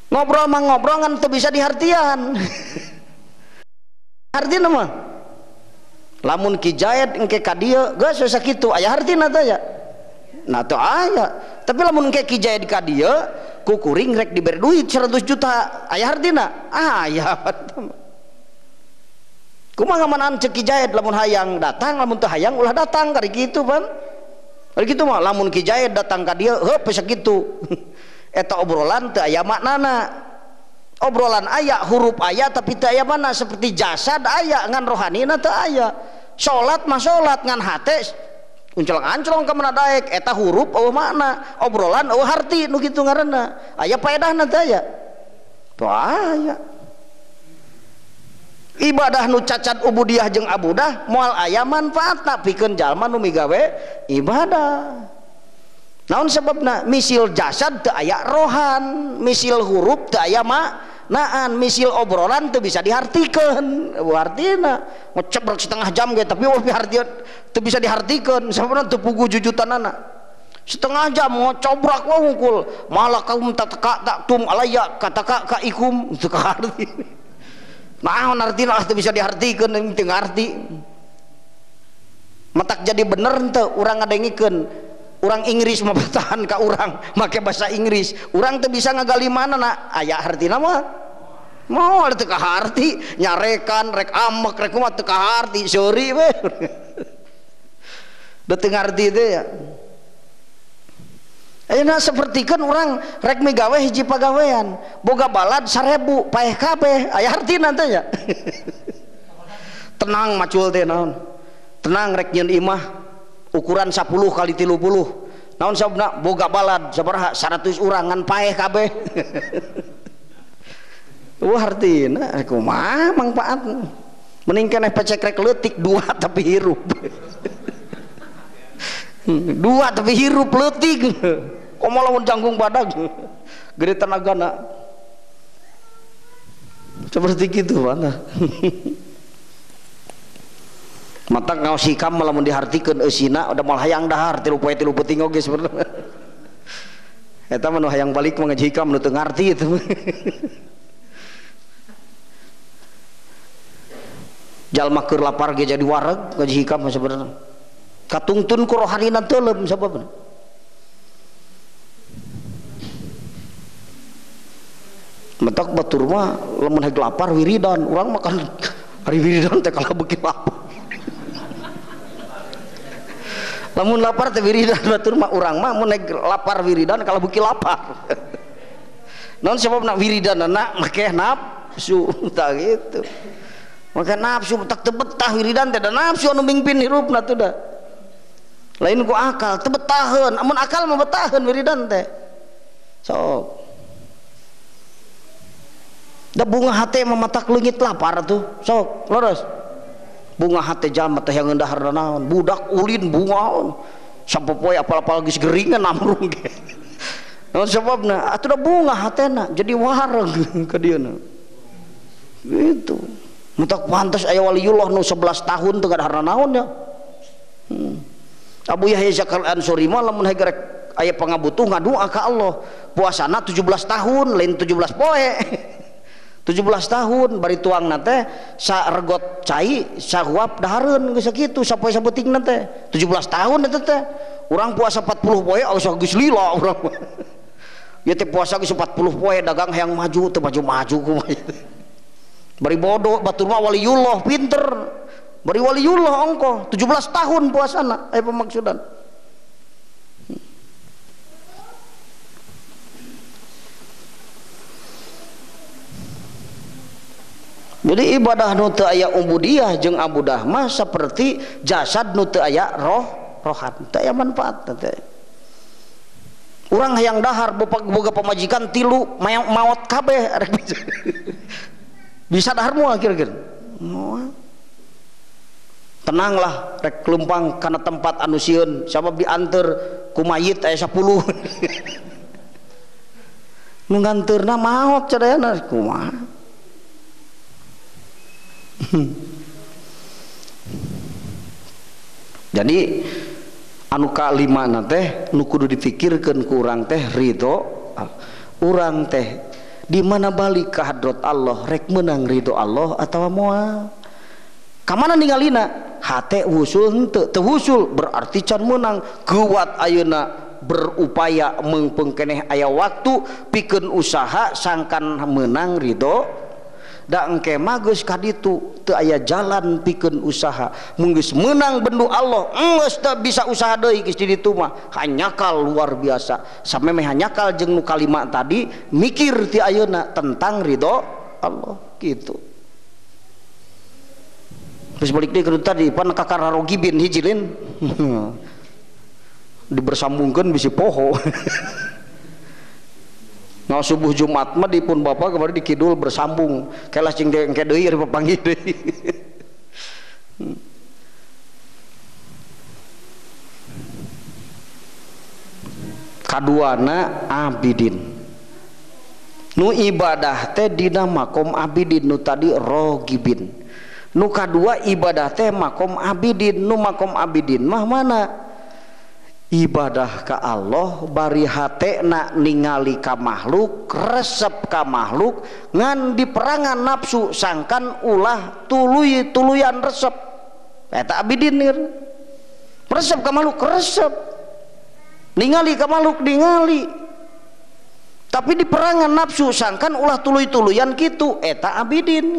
Ngobrol mah ngobrol ngan teu bisa dihartian. Hartina mah lamun Ki Jaid engke ka dieu geus we sakitu aya hartina teh ya. Nah teu aya. Tapi lamun engke Ki Jaid ka dieu ku kuring rek diberi duit 100 juta aya hartina? Aya. Kumaha ngamanaan ceuk Ki Jaid lamun hayang datang, lamun teu hayang ulah datang kari kitu pan. Kari kitu mah lamun Ki Jaid datang ka dieu heup we sakitu. Eta obrolan teu aya maknana. Obrolan aya, huruf aya tapi teu aya mana, seperti jasad aya ngan rohanina teu aya. Salat mah salat ngan hate unclong-anclong ka mana daek, eta huruf eueuh makna, obrolan eueuh harti nu kitu ngaranna. Aya paedahna teu aya? Teu aya. Ibadah nu cacat ubudiah jeung abudah moal aya manfaatna pikeun jalma nu migawe ibadah. Naon sebabna? Misil jasad teu aya rohan, misil huruf teu aya maknaan, misil obrolan teu bisa dihartikeun. Artina ngecebrek setengah jam ge tapi eueuh dihartieun teu bisa dihartikeun, sababna teu puguh jujutanana. Setengah jam ngocobrak we hungkul, malah kaum tataka taktum alaya kataka ka ikum teu kaharti. Naon artina teu bisa dihartikeun, teu ngarti. Matak jadi bener henteu urang ngadengikeun. Urang Inggris mah bertahan ka urang make bahasa Inggris, urang teu bisa ngagali mana na aya hartina mah moal teu kaharti, nyarekan rek amek rek kumaha teu kaharti, seuri we. Da teu ngarti teh ya. Ayeuna sapertikeun urang rek migawe hiji pagawean, boga balad 1000 paeh kabeh, aya hartina teh ya. Tenang macul teh naon. Tenang rek nyeun imah ukuran 10 kali 30 naon sabna boga balad sabaraha 100 urang ngan paeh kabeh. Wah hartina kumaha mangfaat mending keneh pecek rek leutik dua tapi hirup. Dua tapi hirup leutik komo lamun jangkung badag gede tenagana seperti kitu mana. Mata ngaos hikam lamun dihartikeun eusina udah moal hayang dahar tilu poe tilu peuting oge sebenarnya. Eta mah nu hayang balik mah ngaji hikam nu teu ngarti itu. Jalma keur lapar ge jadi wareg ngaji hikam mah sebenarnya. Katungtun ku rohanina teuleum sababna. Matak batur mah lamun heg lapar wiridan, urang makan ari wiridan teh kalah beuki lapar. Lamun lapar teh wiridan batur mah urang mah mun lapar wiridan kalau beuki lapar. Naon sababna wiridanna make nafsu tah gitu. Maka nafsu tak teu betah wiridan teh da nafsu anu mingpin hirupna tuh da. Lain ku akal teu betaheun, amun akal mah betaheun wiridan teh. Sok. Da bunga hate mah matak leungit lapar tuh. Sok, leres. Bunga hate jalma teh yang dahar naon, budak ulin bunga. Sapopoe apal-apal geus geringan amrung ge. Naon sababna? Atuh da bunga hatena jadi wareg ka dieuna. Gitu. Mutak pantas aya waliullah nu 11 tahun teu ngadahar naon ya. Abu Yahya Zakaria Ansori mah lamun rek aya pangabutuh ngadua ka Allah. Puasana 17 tahun, lain 17 poe. 17 tahun bari tuangna teh saregot cai sahuap dahareun geus sakitu sapoe sabetingna teh 17 tahun eta teh. Urang puasa 40 poe geus lila urang. Ieu teh puasa geus 40 poe dagang hayang maju teu maju-maju kumaha. Bari bodoh batur mah waliullah pinter. Bari waliullah ongkoh 17 tahun puasana aya pemaksudan. Jadi ibadah nu teu aya ubudiyah jeung abudah mah seperti jasad nu teu aya roh rohan, teu aya manfaat teh. Urang hayang dahar boga pamajikan tilu maot kabeh rek bisa. Bisa dahar moal kira-kira. Moal. Tenanglah rek leumpang kana tempat anu sieun sabab dianteur ku mayit aya 10. Nu nganteurna maot cadayana kumaha. Jadi anu kalima teh nu kudu dipikirkeun ku urang teh ridho urang teh di mana balik ka hadrat Allah rek meunang ridho Allah atawa moal. Ka mana ningalina hate wusul henteu teu wusul berarti can meunang. Kuat ayeuna berupaya meungpeung keneh aya waktu pikeun usaha sangkan meunang ridho. Da engke mah geus kaditu teu aya jalan pikeun usaha. Mun geus meunang bendu Allah geus teu bisa usaha deui geus di ditu mah hanyakal luar biasa. Samemeh hanyakal jeung nu kalima tadi mikir ti ayeuna tentang ridho Allah gitu. Geus balik deui ka tadi pan kakara rogibin hijilin dibersambungkeun bisi poho. Nah subuh Jumat mah dipun bapak kemarin di kidul bersambung kelas cing engke deui ari papanggih deui. Kaduana abidin. Nu ibadah teh dina makom abidin nu tadi rogibin. Nu kadua ibadah teh makom abidin, nu makom abidin mah mana? Ibadah ka Allah bari hatena ningali ka makhluk resep ka makhluk ngan diperangan nafsu sangkan ulah tuluy tuluyan resep eta abidin resep ka makhluk resep ningali ka makhluk ningali tapi diperangan nafsu sangkan ulah tuluy tuluyan kitu eta abidin.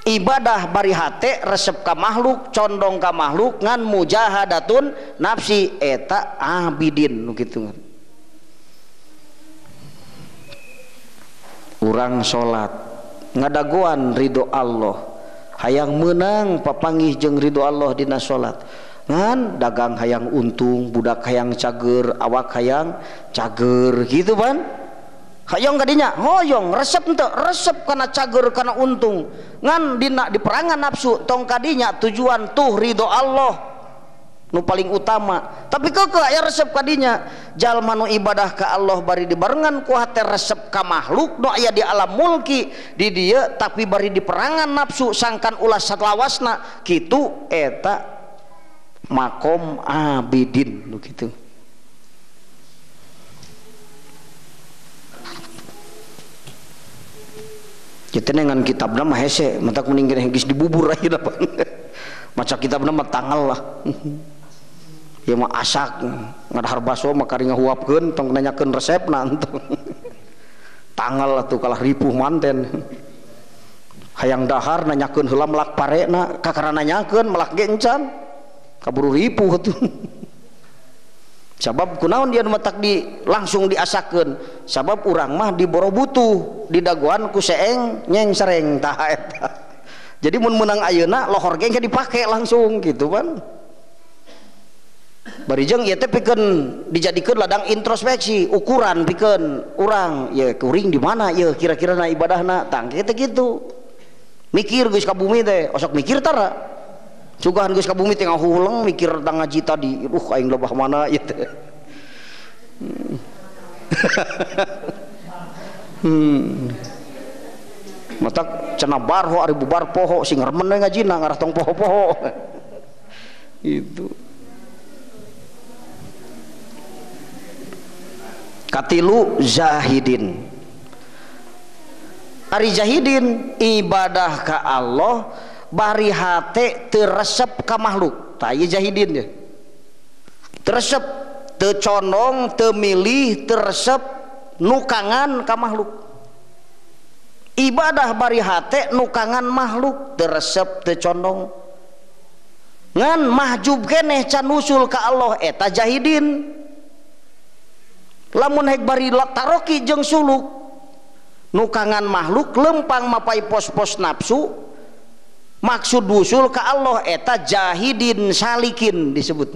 Ibadah bari hate resep ka makhluk condong ka makhluk ngan mujahadatun nafsi eta abidin gitu. Urang salat ngadagoan ridho Allah hayang meunang papanggih jeung ridho Allah dina salat ngan dagang hayang untung budak hayang cager awak hayang cager gitu pan. Hayang kadinya hoyong resep henteu resep kana cager kana untung ngan dina diperangan nafsu tong kadinya tujuan tuh ridho Allah nu paling utama tapi keukeuh aya resep kadinya jalma nu ibadah ka Allah bari dibarengan ku hate resep ka makhluk nu aya di alam mulki di dieu tapi bari diperangan nafsu sangkan ulah salawasna kitu eta makom abidin nu kitu. Kita dengan kitabna mah hese, matak mending geus dibubur ayeuna pan. Maca kitabna mah tangal lah. Ieu mah asak, ngadahar baso mah kari ngahuapkeun tong nanyakeun resepna entong. Tangal atuh kalah ripuh manten. Hayang dahar nanyakeun heula melak parena, kakara nanyakeun melak ge encan. Kaburu ripuh atuh. Sabab kunaon dia matak di langsung diasakeun sabab urang mah diboro butuh didagoan ku seeng nyeng sereng tah eta. Jadi mun meunang ayeuna lohor ge dipake langsung gitu pan. Bari jeung ieu teh pikeun dijadikeun ladang introspeksi, ukuran pikeun urang, ya kuring di mana ieu kira-kira na ibadahna, tang kitu kitu. Mikir geus ka bumi teh, osok mikir tara. Sugahan geus ka bumi teh ngahuleng mikir tentang ngaji tadi, aing lebah mana ieu teh. Matak cenah barho ari bubar poho sing remen we ngajina ngarah tong poho-poho. Itu. Katilu zahidin. Ari zahidin ibadah ka Allah bari hate teu resep ka makhluk. Tah ieu zahidin ye. Teu resep, teu condong, teu milih, teu resep nukangan ka makhluk. Ibadah bari hate nukangan makhluk, teu resep, teu condong. Ngan mahjub keneh can usul ka Allah eta jahidin. Lamun hek bari taroki jeung suluk nukangan makhluk lempang mapai pos-pos nafsu maksud usul ka Allah eta jahidin salikin disebut.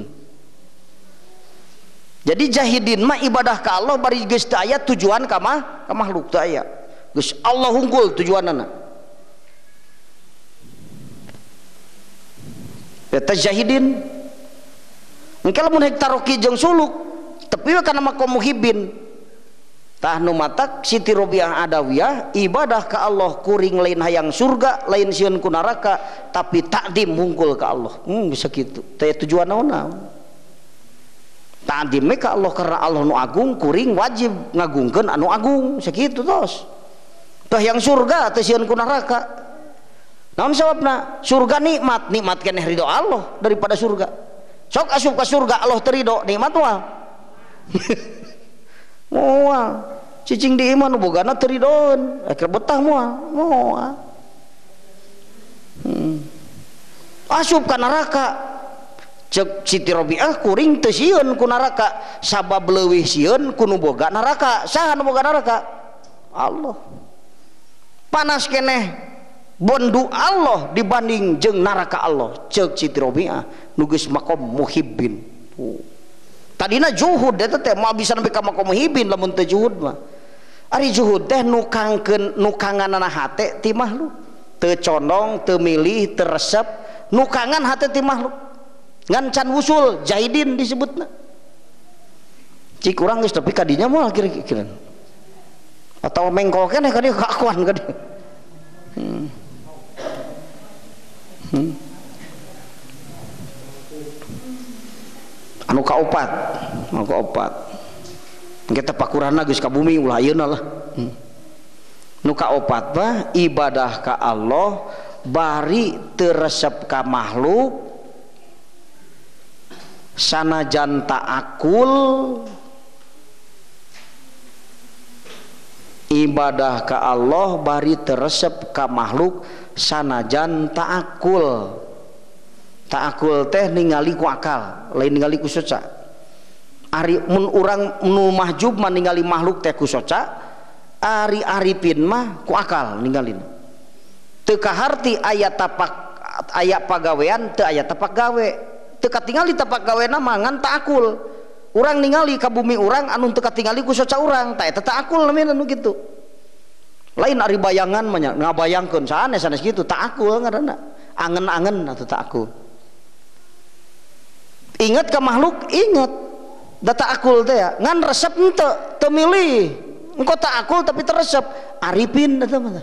Jadi jahidin mah ibadah ka Allah bari geus teu aya tujuan ka makhluk teu aya. Geus Allah unggul tujuanana. Eta jahidin. Engke lamun hek taroki jeung suluk tepi we kana makom muhibin. Tah nu matak Siti Robiah Adawiyah ibadah ka Allah kuring lain hayang surga lain sieun ku neraka tapi takdim hungkul ka Allah. Bisa kitu. Teh tujuan naon-naon. Takdim ka Allah karena Allah nu agung kuring wajib ngagungkeun anu agung sakitu tos. Teh yang surga teh sieun ku neraka. Naon sababna? Surga nikmat, nikmat keneh ridho Allah daripada surga. Sok asup ka surga Allah teu ridho, nikmat moal. Moal. Cicing di imah nu bogana teu ridoeun, akhir betah moal, moal. Asup ka neraka. Cek Siti Robiah kuring teu sieun ku neraka, sabab leuwih sieun ku nu boga neraka. Saha nu boga neraka? Allah. Panas keneh bondu Allah dibanding jeung neraka Allah. Cek Siti Robiah nu geus makom muhibbin. Tadina juhud eta teh moal bisa nepi ka makom muhibbin lamun teu juhud mah. Ari juhud teh nukangkeun nukanganana hate ti makhluk. Teu condong, teu milih, teu resep, nukangan hate ti makhluk. Ngan can wusul jahidin disebutna. Cik urang geus tepi ka dinya moal kira-kira. Atawa mengkol keneh ka dieu kaakuan ka dieu. Anu kaopat, anu kaopat. Engke teh pakurana geus ka bumi ulah ayeuna lah. Nu kaopat mah ibadah ka Allah bari teu resep ka makhluk sanajan ta'akul ibadah ka Allah bari teresep ka makhluk sanajan ta'akul. Ta'akul teh ningali ku akal, lain ningali ku soca. Ari mun urang nu mahjub mah ningali makhluk teh ku soca, ari arifin mah ku akal ninggalin. Teu kaharti aya tapak aya pagawean teu aya tapak gawe. Teu katingali tapak gawena mah ngan ta'akul. Urang ningali ka bumi urang anu teu katingali ku soca urang, tah eta ta'akul namina nu kitu. Lain ari bayangan mah nya ngabayangkeun sanes-sanes kitu ta'akul ngaranna. Angen-angen atuh ta'akul. Ingat ka makhluk, ingat. Da ta'akul teh ya, ngan resep henteu, teu milih. Engko ta'akul tapi teresep, arifin eta mah.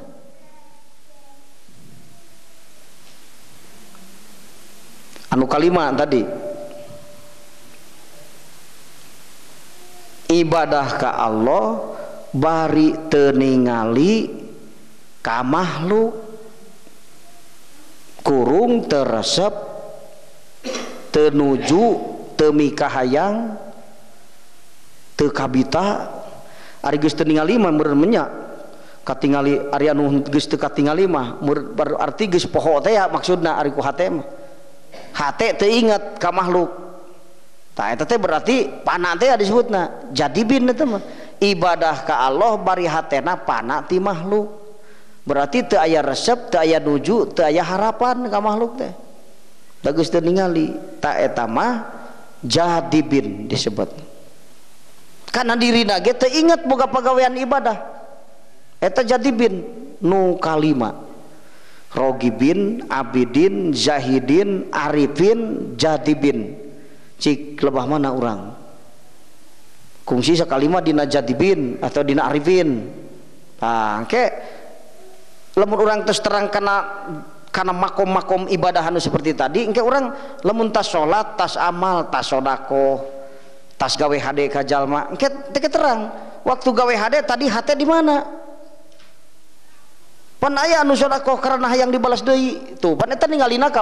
Anu kalima tadi. Ibadah ka Allah bari teu ningali ka makhluk kurung teresep teu nuju teu mikahayang teu kabita. Ari geus teu ningali mah meureun menya katingali ari anu geus teu katingali mah berarti geus poho teh ya maksudna ari ku hate mah. Hate teu inget ka makhluk. Tah eta teh berarti pana teh disebutna jadibin eta mah. Ibadah ka Allah bari hatena pana ti makhluk. Berarti teu aya resep, teu aya nuju, teu aya harapan ka makhluk teh. Da geus teu ningali. Tah eta mah Jadibin disebut. Karena dirina ge teu inget boga pagawean ibadah. Eta jadibin nu kalima. Rogibin, abidin, zahidin, arifin, jadibin. Cik lebah mana urang? Kungsi sakalima dina jadibin atau dina arifin. Tah engke lamun urang terus terang kana makom-makom ibadah anu seperti tadi, engke urang lamun tas salat, tas amal, tas sedekah, tas gawe hade ka jalma, engke teu terang. Waktu gawe hade tadi hate di mana? Pan aya anu sedekah karena hayang dibalas deui. Tuh, pan eta ningalina ka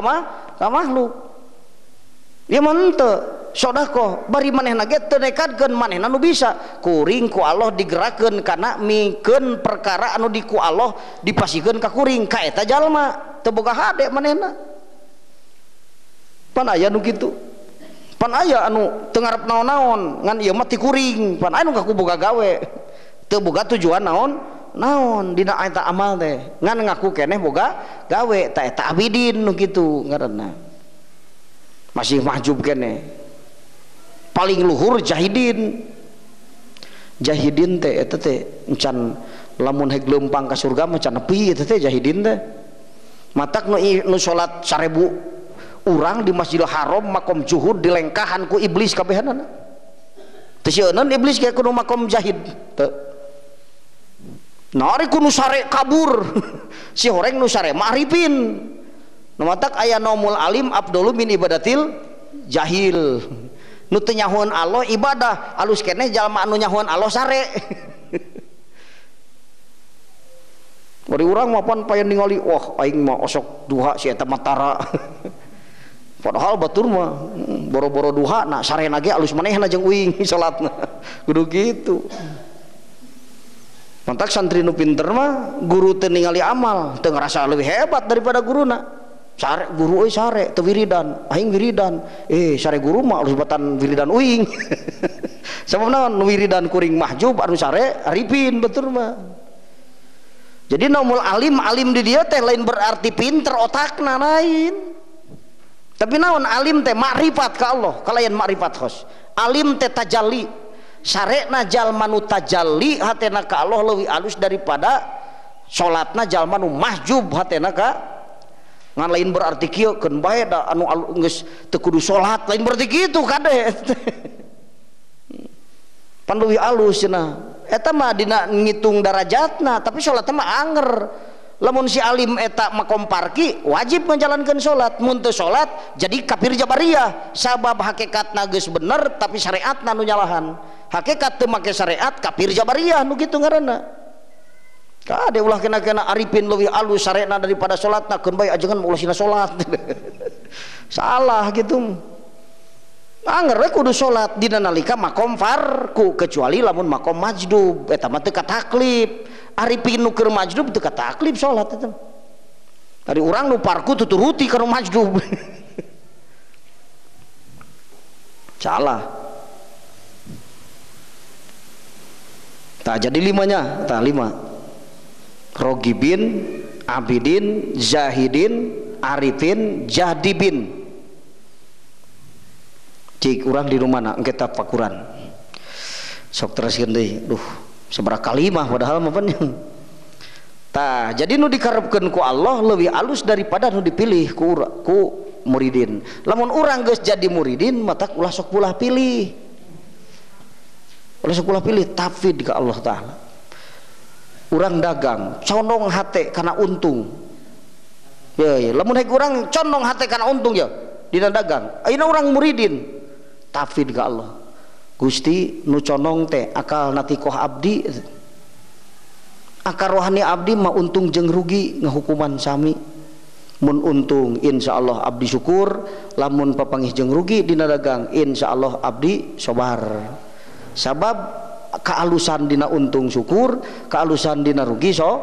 makhluk. Ieu mah henteu sedekah bari manehna ge teu nekadkeun manehna nu bisa. Kuring ku Allah digerakkeun kana mikeun perkara anu di ku Allah dipasikeun ka kuring ka eta jalma teu boga hade manehna. Pan aya nu kitu. Pan aya anu teu ngarep naon-naon ngan ieu mah ti kuring, pan aya nu ngaku boga gawe. Teu boga tujuan naon? Naon dina eta amal teh. Ngan ngaku keneh boga gawe ta eta abidin nu kitu ngaranna. Masih mahjub keneh. Paling luhur jahidin. Jahidin teh eta teh encan lamun heg leumpang ka surga mah can nepi eta teh jahidin teh. Matak nu salat 1000 urang di Masjidil Haram makom juhud dilengkahan ku iblis kabehanana. Teu sieun iblis ge kudu makom jahid teu. Nari ku nu sare kabur. Si horeng nu sare ma'rifin. Nu matak aya nomul alim abdulu min ibadatil jahil. Nu teu nyahoan Allah ibadah alus keneh jalma anu nyahoan Allah sare. Bari urang mah pan payan ningali wah aing mah osok duha si eta mah tara. Padahal batur mah boro-boro duha na sarena ge alus manehna jeung uing salatna. Kudu kitu. Mantak santri nu pinter mah guru teu ningali amal, teu ngarasa leuwih hebat daripada guruna. Sare guru euy sare teu wiridan, aing wiridan. Sare guru mah alus batan wiridan uing. Sabab naon wiridan kuring mahjub anu sare arifin betul mah. Jadi nomul alim alim di dia teh lain berarti pinter otakna lain. Tapi naon alim teh makrifat ka Allah, kalayan makrifat khos. Alim teh tajalli. Sarena jalma nu tajalli hatena ka Allah leuwih alus daripada salatna jalma nu mahjub hatena ka ngan lain berarti kieu keun bae da anu geus teu kudu salat lain berarti kitu kade. Pan leuwih alus cenah. Eta mah dina ngitung darajatna tapi salatna mah anger. Lamun si alim eta makom parki wajib menjalankan salat, mun teu salat jadi kafir jabariyah sabab hakikatna geus bener tapi syariatna nu nyalahan. Hakikat teu make syariat kafir jabariyah nu kitu ngaranna. Kade ulah kena-kena arifin leuwih alus syariatna daripada salatna keun bae ajengan ulah sina salat. Salah gitu. Anger we kudu salat dina nalika makom farku kecuali lamun makom majdub eta mah teu kataklif. Arifin nu keur majdub teu kataklif salat eta. Dari urang nu parku tuturuti ka nu majdub. Salah. Tah jadi limanya, tah lima. Rogibin, abidin, zahidin, arifin, jahdibin. Cik urang di rumah engke tafakuran. Sok teraskeun deui. Duh, sabaraha kalimah padahal mah pan. Tah, jadi nu dikarepkeun ku Allah leuwih alus daripada nu dipilih ku muridin. Lamun urang geus jadi muridin matak ulah sok pulah pilih. Ulah sok ulah pilih tafid ka Allah taala. Urang dagang condong hate kana untung. Ya, ya. Lamun hek urang condong hate kana untung ya dina dagang. Ayeuna urang muridin tafid ka Allah. Gusti nu condong teh akal natikoh abdi. Akal rohani abdi mah untung jeung rugi ngahukuman sami. Mun untung insyaallah abdi syukur, lamun papanggih jeung rugi dina dagang insyaallah abdi sabar. Sabab kealusan dina untung syukur, kealusan dina rugi so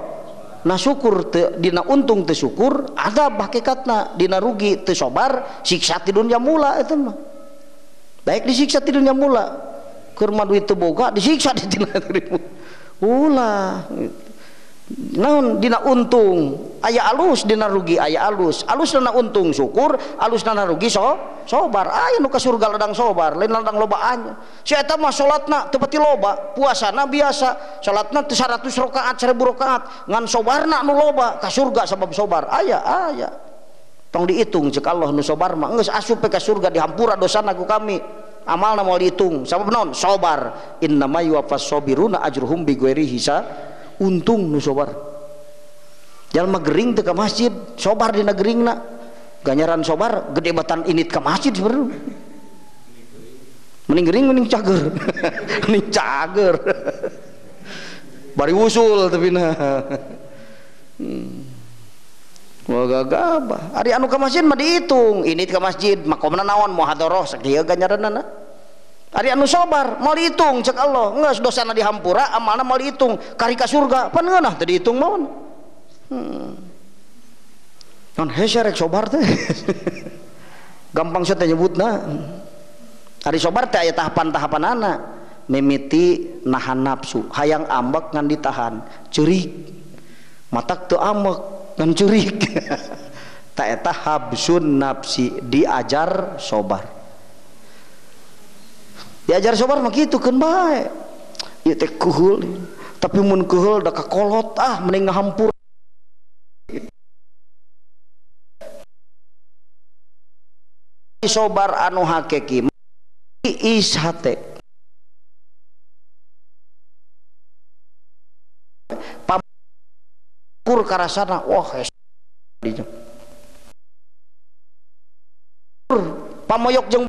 nah syukur te, dina untung teu syukur azab hakikatna, dina rugi teu sabar siksa ti dunya mula eta mah. Baik disiksa ti dunya mula, keur mah duit teu boga disiksa di dunya mula. Ulah. Naon dina untung aya alus, dina rugi aya alus, alus dina untung syukur, alus dina rugi sobar. Aya nu ka surga ladang sobar, lain ladang lobaan. Si eta mah salatna teu pati loba, puasana biasa, salatna teu 100 rakaat, 1000 rakaat, ngan sobarna nu loba ka surga sabab sobar. Aya aya. Tong dihitung cek Allah nu sobar mah geus asup ka surga dihampura dosana ku kami. Amalna moal dihitung sabab naon? Sobar. Innama yuwaffas sabiruna ajruhum bighairi hisab. Untung nu sobar. Jalma gering teu ka masjid, sobar dina geringna. Ganjaran sobar gede batan init ka masjid sebenarnya. Mending gering mending cager. Mending cager. Bari usul tapi nah. Wah gagabah. Ari anu ka masjid mah dihitung, init ka masjid makomna naon muhadharah sakieu ganjaranna. Ari anu sobar mau dihitung cek Allah, geus dosana dihampura, amalna mau dihitung, kari ka surga, pan ngeunah teu dihitung naon. Non hese rek sobar teh. Gampang teh nyebutna. Ari sobar teh aya tahapan-tahapanana. Mimiti nahan nafsu, hayang ambek ngan ditahan, ceurik. Matak teu ambek ngan ceurik. Ta eta habsun nafsi, diajar sobar. Diajar sobar mah kitu keun bae. Ieu teh kuhul, tapi mun kuhul da kakolot ah mending ngahampur. Sobar anu hakiki iis hate. Pakur karasana wah hese dinya. Pamoyok jeung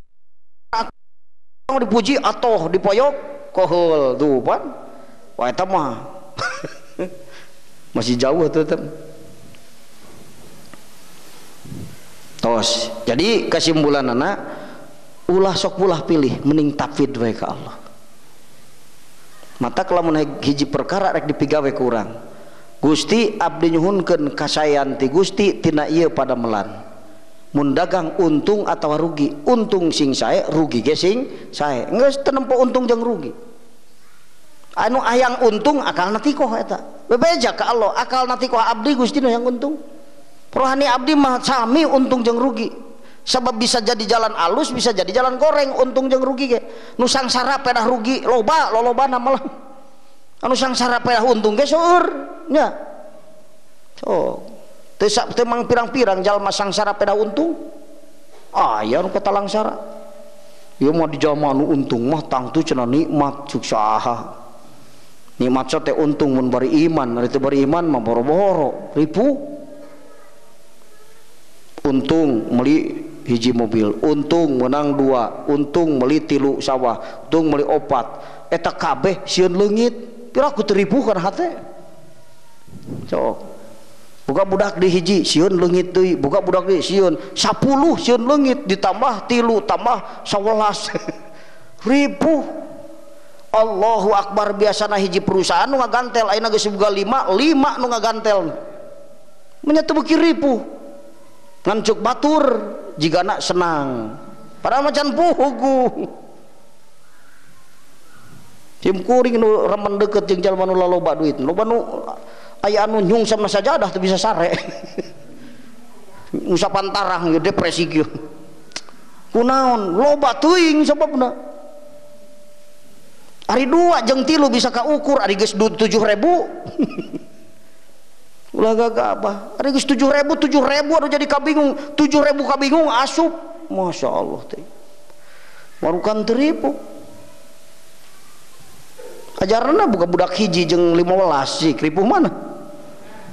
dipuji atau dipoyok kohol tuh pan wah eta mah masih jauh tuh tem. Tos jadi kesimpulanana ulah sok ulah pilih mending tafwid we ka Allah. Mata lamun hiji perkara rek dipigawe ku urang, Gusti abdi nyuhunkeun kasayan ti Gusti tina ieu padamelan. Mun dagang untung atau rugi, untung sing sae, rugi ge sing sae. Geus teu nempo untung jeung rugi. Anu hayang untung akalna tikoh eta. Bebeja ka Allah, akalna tikoh abdi Gusti nu hayang untung. Rohani abdi mah sami untung jeung rugi. Sebab bisa jadi jalan alus, bisa jadi jalan goreng, untung jeung rugi ge. Nu sangsara pedah rugi loba, lolobana malah. Anu sangsara pedah untung ge seueur nya. So teu mang pirang-pirang jalma sangsara pedah untung. Aya nu katalangsara. Ieu mah di jalma anu untung mah tangtu cenah nikmat cuk saha. Nikmat teh untung mun bari iman, ari teu bari iman mah boro-boro, ripu. Untung meuli hiji mobil, untung menang dua, untung meuli tilu sawah, untung meuli opat. Eta kabeh sieun leungit, piraku teu ripuh kana hate. Sok. Buka budak di hiji sieun leungit deui, buka budak di sieun 10 sieun leungit ditambah tilu tambah 11 ribu. Allahu akbar. Biasana hiji perusahaan nu ngagantel ayeuna geus boga 5, 5 nu ngagantel. Nya teu beuki ripuh. Ngan cuk batur jigana senang. Padahal macan pugu. Cim kuring nu remen deukeut jeung jalma nu laloba duit, loba nu aya anu nyungsep sajadah teu bisa sare. Ngusapan tarang ieu depresi kieu. Kunaon loba teuing sababna. Ari 2 jeung 3 bisa kaukur, ari geus 7.000. Ulah gagabah. Ari geus 7.000, 7.000 anu jadi kabingung, 7.000 kabingung asup. Masya Allah teh. Marukan teu ripuh. Ajaranna buka budak hiji jeung 15 sih, ripuh mana?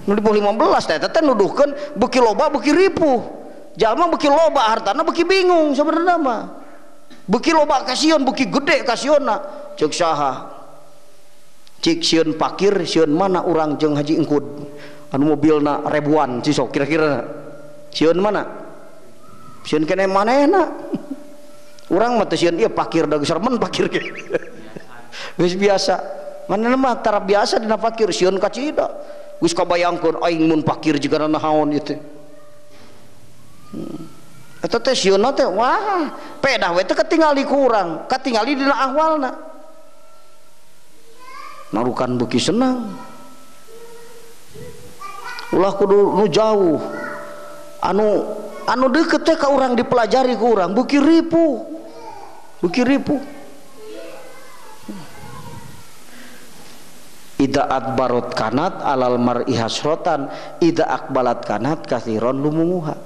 Nu ripuh 15 teh teh nuduhkeun beuki loba beuki ripuh. Jalma beuki loba hartana beuki bingung sebenarnya mah. Beuki loba kasieun, beuki gede kasieunna. Ceuk saha? Cik sieun pakir, sieun mana urang jeung Haji Engkud? Anu mobilna ribuan sih sok kira-kira. Sieun mana? Sieun keneh manehna. Urang mah teu sieun ieu pakir da geus remen pakir ge. Geus biasa. Manehna mah tara biasa dina pakir sieun kacida. Geus kabayangkeun aing mun pakir jigana naon ieu teh. Eta teh sieunna teh wah, pedah we teh katingali ku urang, katingali dina ahwalna. Marukan beuki senang. Ulah kudu nu jauh. Anu anu deukeut teh ka urang dipelajari ku urang beuki ripuh. Beuki ripuh. Ida adbarot kanat alal mar'i hasrotan ida akbalat kanat kathiron lumunguha.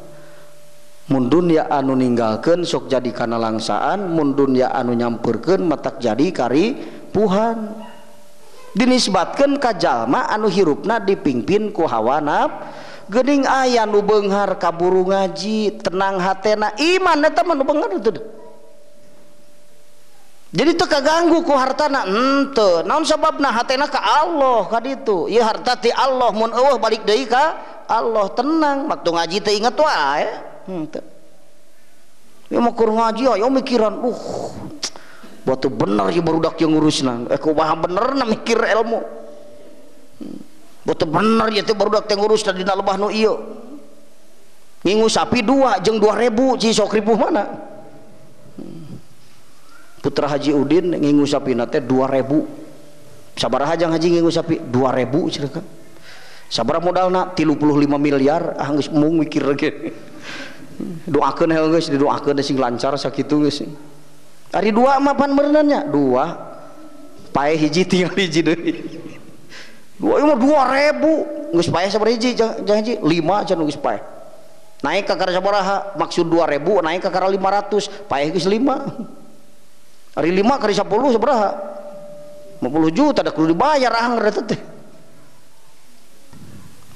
Mun dunya anu ninggalkeun sok jadi kana langsaan, mun dunya anu nyampeurkeun matak jadi karipuhan. Dinisbatkeun ka jalma anu hirupna dipimpin ku hawa nafsu. Geuning aya nu beunghar kaburu ngaji, tenang hatena, iman eta mah nu beunghar teu. Jadi teu kaganggu ku hartana henteu. Naon sababna hatena ka Allah ka ditu. Ieu harta ti Allah mun eueuh balik deui ka Allah tenang. Waktu ngaji teu inget wae. Henteu. Ieu mah keur ngaji aya mikiran, batu bener ieu barudak yang ngurusna. Kumaha benerna mikir ilmu. Batu bener ieu teh barudak teh ngurusna dina lebah nu ieu. Ngingu sapi 2 jeung 2000 ci sok ripuh mana? Putra Haji Udin ngingu sapina teh 2000. Sabaraha jang haji ngingu sapi? 2000 cenah. Sabaraha modalna? 35 miliar. Ah geus mung mikir ge. Doakeun heuh geus didoakeun sing lancar sakitu geus. Ari 2 mah pan meureunan nya? 2. Paeh hiji tinggal hiji deui. 2 ieu mah 2000. Geus paeh sabaraha hiji jang haji? 5 cenah geus paeh. Naik ka sabaraha? Maksud 2000 naik ka 500, paeh geus 5. Ari 5 kali 10 sabaraha? 50 juta da kudu dibayar anger eta teh.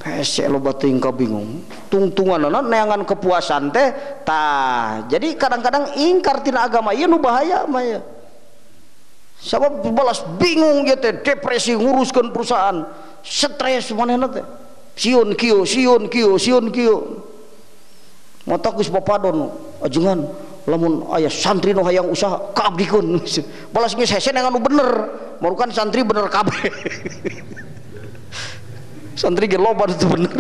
Hese loba teuing ka bingung. Tungtunganna neangan kepuasan teh tah. Jadi kadang-kadang ingkar tina agama ieu nu bahaya mah ya. Sabab balas bingung ieu teh, depresi nguruskeun perusahaan, stres manehna teh. Sieun kieu, sieun kieu, sieun kieu. Matak geus papadon ajengan lamun aya santri nu hayang usaha kaabdikeun. Balas geus hese neangan nu bener, marukan santri bener kabeh. Santri ge loba teu bener.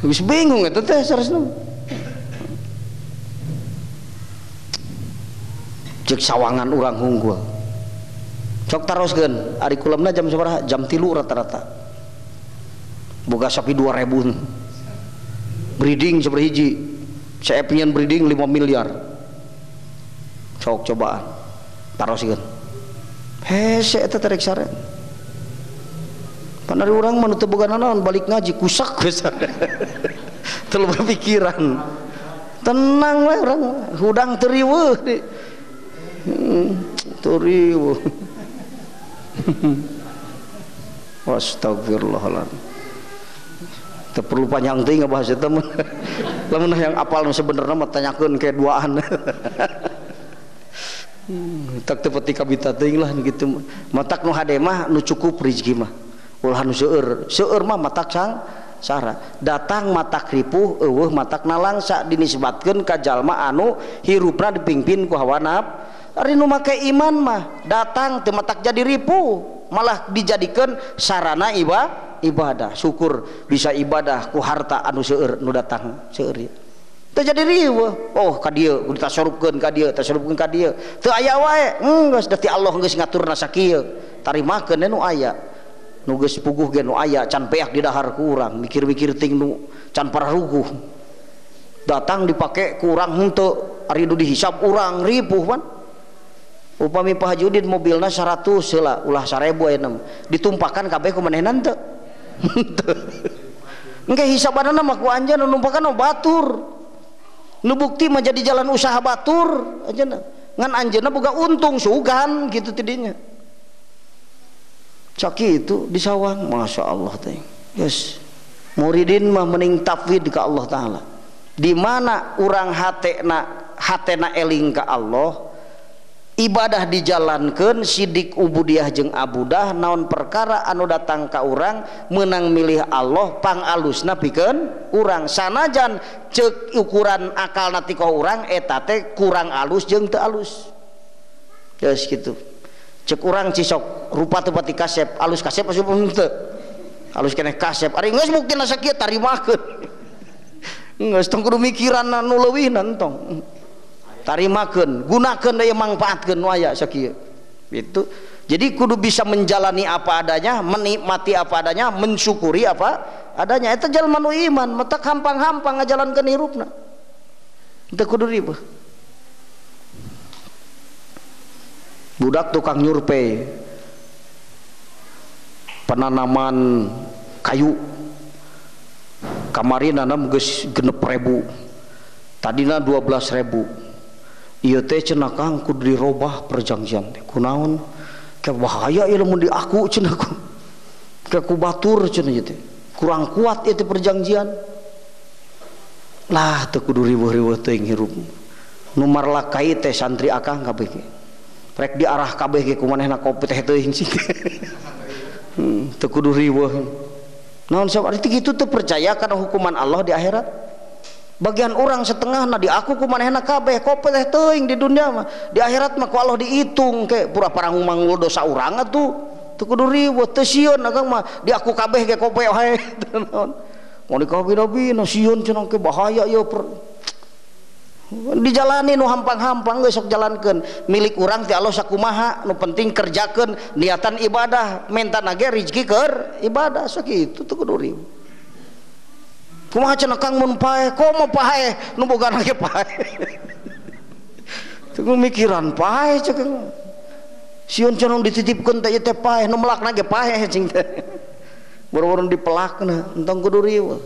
Geus bingung eta teh saresna. Ceuk sawangan urang hunggul. Sok taroskeun ari kulamna jam sabaraha? Jam 3 rata-rata. Boga sapi 2000. Breeding sabaraha hiji? Saya pengen breeding 5 miliar. Sok cobaan. Taroskeun. Hese eta teh rek sare. Pan ari urang mah nu teu boga nanaon balik ngaji kusak geus. Teu loba pikiran. Tenang we urang, hudang teu riweuh di. Teu riweuh. Astagfirullahaladzim. Teu perlu panjang teuing ngabahas eta mah. Lamun yang apal nu sebenarna mah tanyakeun ke duaan. Tak teu peti kabita teuing lah kitu. Matak nu hade mah nu cukup rezeki mah. Ulah nu seueur, seueur mah matak sangsara. Datang matak ripuh, eueuh matak nalangsa dinisbatkeun ka jalma anu hirupna dipimpin ku hawa nafsu. Ari nu make iman mah datang teu matak jadi ripuh, malah dijadikeun sarana ibadah. Syukur bisa ibadah ku harta anu seueur nu datang seueur ieu. Teu jadi riweuh. Oh ka dieu kudu tasorupkeun ka dieu, tasorupkeun ka dieu. Teu aya wae, geus da ti Allah geus ngaturna sakieu. Tarimakeun nu aya. Nu geus puguh ge nu aya can peak di dahar ku urang, mikir-mikir ting nu can pararuguh. Datang dipake ku urang henteu, ari nu dihisab urang ripuh pan. Upami Pak Haji Udin mobilna 100 heula, ulah 1000 ayeuna. Ditumpakan kabeh ku manehna henteu. Henteu. Engke hisabanana mah ku anjeun nu numpakan batur. Nu bukti mah jadi jalan usaha batur anjeunna. Ngan anjeunna boga untung sugan kitu tidinya. Caki itu di sawang, masya Allah teh. Yes, muridin mah mending tafwid ke Allah Taala. Di mana urang hatena eling ke Allah, ibadah dijalankan, sidik ubudiah jeung abudah, naon perkara anu datang ka urang menang milih Allah, pang alusna pikeun urang. Sanajan ceuk ukuran akal natikoh urang eta teh kurang alus jeung teu alus. Yes gitu. Cek urang cisok rupa teu pati kasep, alus kasep asup henteu. Alus keneh kasep, ari geus buktina sakieu tarimakeun. Geus tong kudu mikiran nu leuwihna entong. Tarimakeun, gunakeun deui mangpaatkeun nu aya sakieu. Itu. Jadi kudu bisa menjalani apa adanya, menikmati apa adanya, mensyukuri apa adanya. Eta jalma nu iman, matak hampang-hampang ngajalankeun hirupna. Teu kudu riweuh. Budak tukang nyurpei penanaman kayu. Kamari nanam geus 6.000. Tadina 12.000. Ieu teh cenah Kang kudu dirobah perjanjian teh. Kunaon? Kayak bahaya ya lamun diaku cenah ku. Kayak ku batur cenah ieu teh. Kurang kuat ieu teh perjanjian. Lah teu kudu riweuh-riweuh teuing hirup. Nu marlakai teh santri akang kabeh ge. Rek diarah kabeh ge ku manehna kopi teh teuing sih. Teu kudu riweuh. Naon sabab ari kitu teu percaya kana hukuman Allah di akhirat. Bagian orang setengah na diaku ku manehna kabeh kopi teh teuing di dunia mah. Di akhirat mah ku Allah dihitung ke pura parang manggul dosa urang atuh. Teu kudu riweuh teu sieun akang mah diaku kabeh ge kopi wae. Naon. Mau dikabina-bina sieun cenah ke bahaya ieu. Dijalani nu hampang-hampang geus sok jalankeun. Milik urang ti Allah sakumaha, nu penting kerjakeun niatan ibadah, mentana ge rezeki keur ibadah sakitu teu kudu riweuh. Kumaha cenah Kang mun paeh, komo paeh nu bogana ge paeh. Teu mikiran paeh cek. Sieun cenah dititipkeun teh ieu teh paeh, nu melakna ge paeh cing teh. Boro-boro dipelakna, entong kudu riweuh.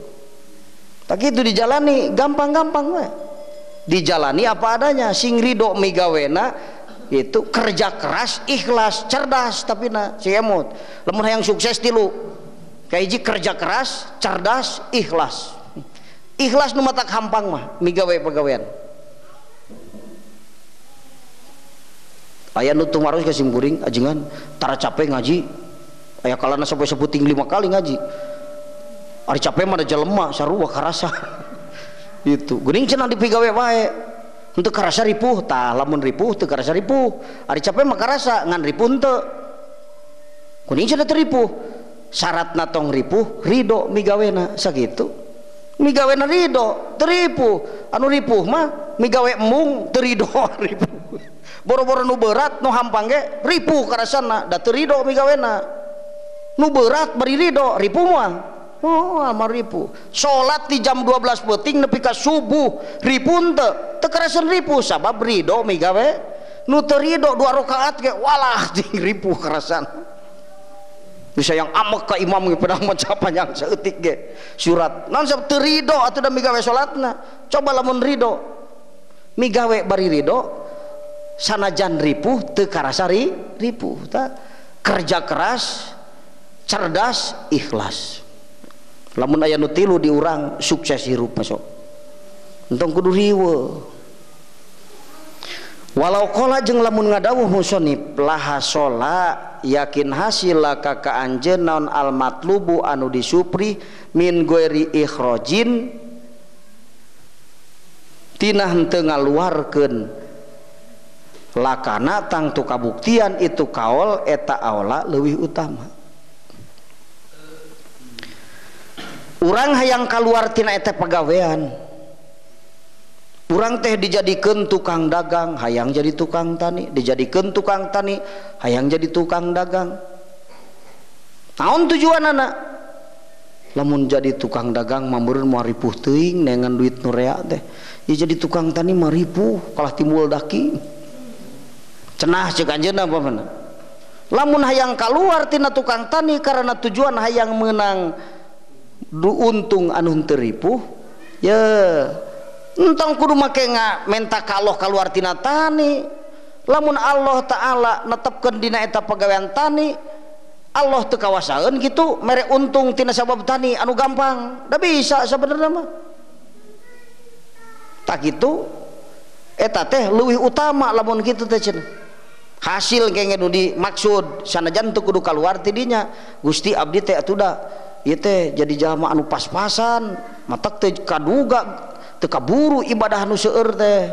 Tak kitu dijalani gampang-gampang we. Dijalani apa adanya, sing ridho migawena itu kerja keras, ikhlas, cerdas tapi na si emot. Lamun hayang sukses tilu. Kahiji kerja keras, cerdas, ikhlas. Ikhlas nu matak hampang mah migawe pagawean. Aya nu tumaros ka simkuring ajengan tara capek ngaji. Aya kalana sampai seputing 5 kali ngaji. Ari capek mah da jelema sarua karasa. Itu geuning cenah dipigawe wae. Henteu karasa ripuh tah lamun ripuh teu karasa ripuh. Ari capek mah karasa ngan ripuh henteu. Kuning cenah teu ripuh. Syaratna tong ripuh ridho migawena sakitu. Migawena ridho teu ripuh. Anu ripuh mah migawe embung teu ridho ripuh. Boro-boro nu berat nu hampang ge ripuh karasana da teu ridho migawena. Nu berat bari ridho ripuh mah. Oh, amar ripuh. Salat di jam 12 peuting nepi ka subuh ripuh henteu. Teu karasan ripuh sabab ridho migawe. Nu teu ridho 2 rakaat ge walah ting ripuh karasan. Bisa yang amek ka imam ge pedang maca panjang saeutik ge surat. Naon sabab teu ridho atuh da migawe salatna. Coba lamun ridho. Migawe bari ridho sanajan ripuh teu karasa ripuh. Ta kerja keras, cerdas, ikhlas. Lamun aya nu tilu di urang sukses hirup masuk. Entong kudu riweuh. Walau qala jeung lamun ngadawuh musonib laha sola yakin hasil laka ka anjeun naon al matlubu anu disupri min ghairi ikhrajin tina henteu ngaluarkeun lakana tangtu kabuktian itu kaol eta aola leuwih utama. Urang hayang kaluar tina eta pagawean. Urang teh dijadikeun tukang dagang, hayang jadi tukang tani, dijadikeun tukang tani, hayang jadi tukang dagang. Naon tujuanana? Lamun jadi tukang dagang mah meureun moal ripuh teuing neangan duit nu rea teh. Ya jadi tukang tani mah ripuh kalah timbul daki. Cenah ceuk anjeunna apa mana? Lamun hayang kaluar tina tukang tani karena tujuan hayang meunang untung anu henteu ripuh, ya entong kudu make menta ka Allah kaluar tina tani. Lamun Allah Ta'ala netepkeun dina eta pagawean tani, Allah teu kawasaeun kitu mere untung tina sabab tani anu gampang. Da bisa sabenerna mah. Tak kitu eta teh leuwih utama lamun kitu teh cenah. Hasil kenge nu dimaksud sanajan teu kudu kaluar ti dinya. Gusti abdi teh atuh da ieu teh jadi jalma anu pas-pasan, matak teu kaduga teu kaburu ibadah nu seueur teh.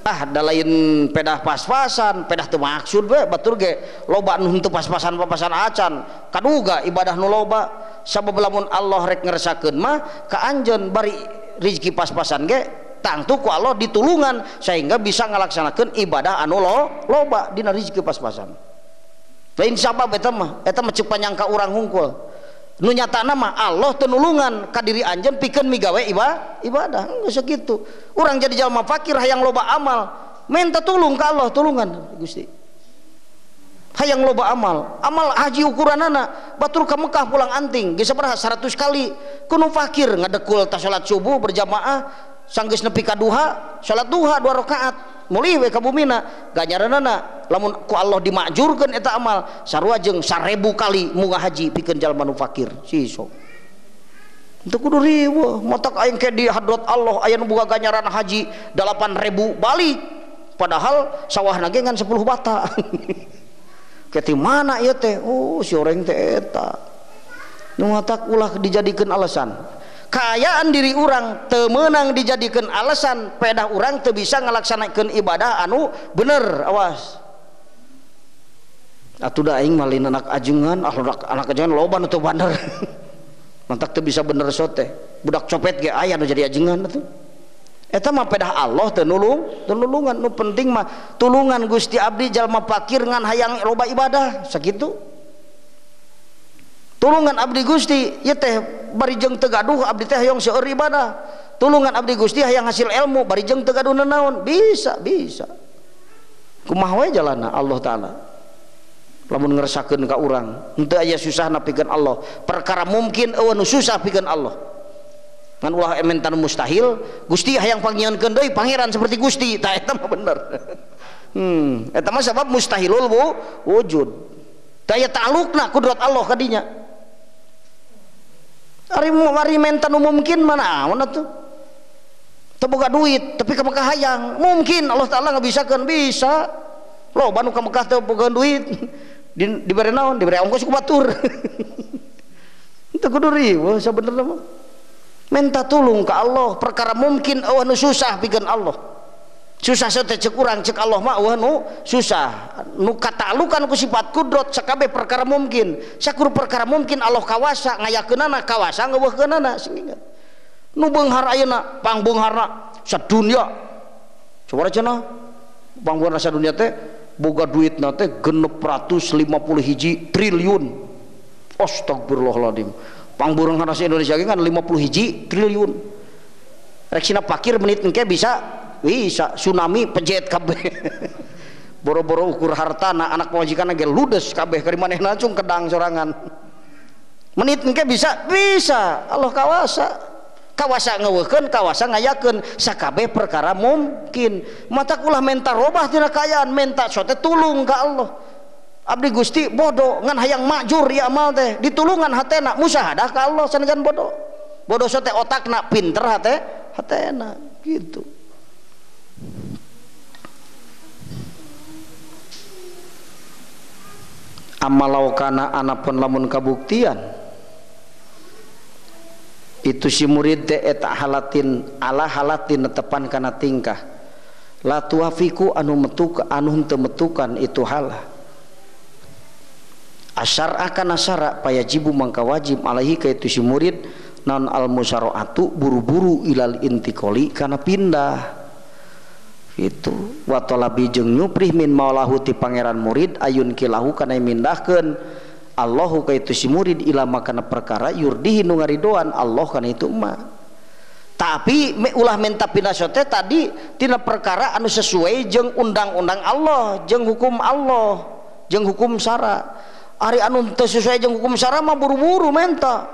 Ah da lain pedah pas-pasan, pedah teu maksud we batur ge loba nu henteu pas-pasan-papasan acan, kaduga ibadah nu loba. Sabab lamun Allah rek ngeresakeun mah ka anjeun bari rezeki pas-pasan ge Tangtu ku Allah ditulungan sehingga bisa ngalaksanakeun ibadah anu loba dina rezeki pas-pasan. Lain sabab eta mah ceuk panyangka urang hungkul. Nu nyatana mah Allah teu nulungan ka diri anjeun pikeun migawe ibadah. Geus sakitu. Urang jadi jalma fakir hayang loba amal, minta tulung ka Allah, tulungan Gusti. Hayang loba amal, amal haji ukuranana batur ka Mekah pulang anting geus sabaraha 100 kali. Kuno fakir ngadekul ta salat subuh berjamaah sanggeus nepi ka duha, salat duha 2 rakaat, mulih we ka bumina, ganjaranana lamun ku Allah dimakjurkeun eta amal sarua jeung 1000 kali munggah haji pikeun jalma nu fakir siso. Teu kudu riweuh, matak aing ke di hadrat Allah aya nu boga ganjaran haji 8000 balik padahal sawahna ge ngan 10 bata. Ke mana ieu teh? Oh, si oreng teh eta. Nu matak ulah dijadikeun alasan. Kaayaan diri urang teu meunang dijadikeun alasan pedah urang teu bisa ngalaksanakeun ibadah anu bener, awas. Atuh da aing mah lain anak ajengan, anak ajengan loba nu teu bener. Mantak teu bisa bener sote. Budak copet ge aya nu jadi ajengan atuh. Eta mah pedah Allah teu nulungan, nu penting mah tulungan Gusti abdi jalma fakir ngan hayang loba ibadah sakitu. Tulungan abdi Gusti ieu teh bari jeung teu gaduh abdi teh hayang seueur ibadah. Tulungan abdi Gusti hayang hasil ilmu bari jeung teu gaduh nanaon, bisa. Kumaha we jalanna Allah taala. Lamun ngersakeun ka urang, henteu aya susahna pikeun Allah. Perkara mungkin eueuh nu susah pikeun Allah. Ngan ulah ementan mustahil, Gusti hayang pangnyieunkeun deui pangeran seperti Gusti, tah eta mah bener. Eta mah sabab mustahilul wujud. Daya ta'alukna kudrat Allah kadinya. Ari mari mentan mungkin mana naon atuh. Teu boga duit tapi ka Mekah hayang, mungkin Allah taala ngabisakeun, bisa. Loba nu ka Mekah teu boga duit, dibere naon? Dibere ongkos ku batur. Teu kudu riweuh sabenerna mah. Minta tulung ke Allah, perkara mungkin eueuh nu susah pikeun Allah. Susah teh ceuk urang, ceuk Allah mah eueuh nu susah. Nu kataalukan ku sifat kudrat sakabeh perkara mungkin. Sakur perkara mungkin Allah kawasa ngayakeunana, kawasa ngeuweuhkeunana, sing ingat. Nu beunghar ayeuna, pangbeungharna sadunya. Coba cenah pangbeungharna sadunya teh boga duitna teh 651 triliun. Astagfirullahaladzim. Pangbeungharna Indonesia ge kan 51 triliun. Reksina pakir menit engke bisa tsunami pejet kabeh. Boro-boro ukur hartana anak pamajikanna ge ludes kabeh kari manehna cung kedang sorangan. Menit engke bisa Allah kawasa. Kawasa ngeuweuhkeun, kawasa ngayakeun sakabeh perkara mungkin. Matak ulah menta robah tina kaayaan, menta sote tulung ka Allah. Abdi Gusti bodoh ngan hayang makjur ya amal teh ditulungan hatena musyahadah ka Allah sanajan bodoh. Bodoh sote otakna pinter hatena gitu. Amalau kana anapun lamun kabuktian itu si murid teh eta halatin ala halatin netepan kana tingkah la tuafiku anu metuk anu henteu metukan itu halah asyara kana syara payajibu mangka wajib alaihi ka itu si murid non al musyaroatu buru-buru ilal intiqali kana pindah itu wa talabi jeung nyuprih min maulahu ti pangeran murid ayun kilahu kana mindahkeun Allahu ka itu si murid ila makana perkara yurdihi nu ngaridoan Allah kana itu mah. Tapi ulah menta pindah sote tadi tina perkara anu sesuai jeung undang-undang Allah, jeung hukum Allah, jeung hukum syara. Ari anu teu sesuai jeung hukum syara mah buru-buru menta.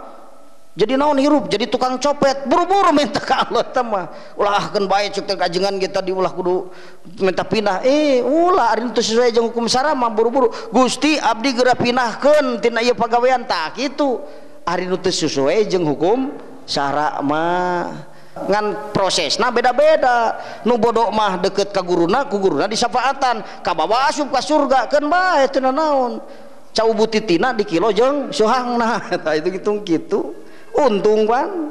Jadi naon hirup, jadi tukang copet, buru-buru minta ka Allah teh mah. Ulah keun bae ceuk teh kajengan kita diulah kudu minta pindah. Ulah ari teu sesuai jeung hukum syara mah buru-buru. Gusti abdi geura pinahkeun tina ieu pagawean tah kitu. Ari nu teu sesuai jeung hukum syara mah ngan prosesna beda-beda. Nu bodoh mah deket ka guruna, ku guruna disafaatan, kabawa asup ka surga keun bae teu nanaon. Cau butitina di kilo jeung suhangna. Tah itu gitu kitu. Untung kan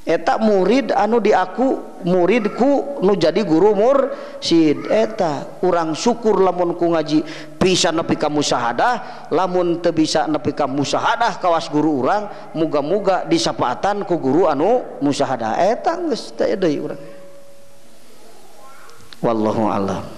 Eta murid anu diaku muridku nu jadi guru mursyid. Eta urang syukur lamun ku ngaji bisa nepi ka musyahadah, lamun teu bisa nepi ka musyahadah kawas guru urang, muga-muga disapaatan ku guru anu musyahadah. Eta geus teu deui urang. Wallahu a'lam.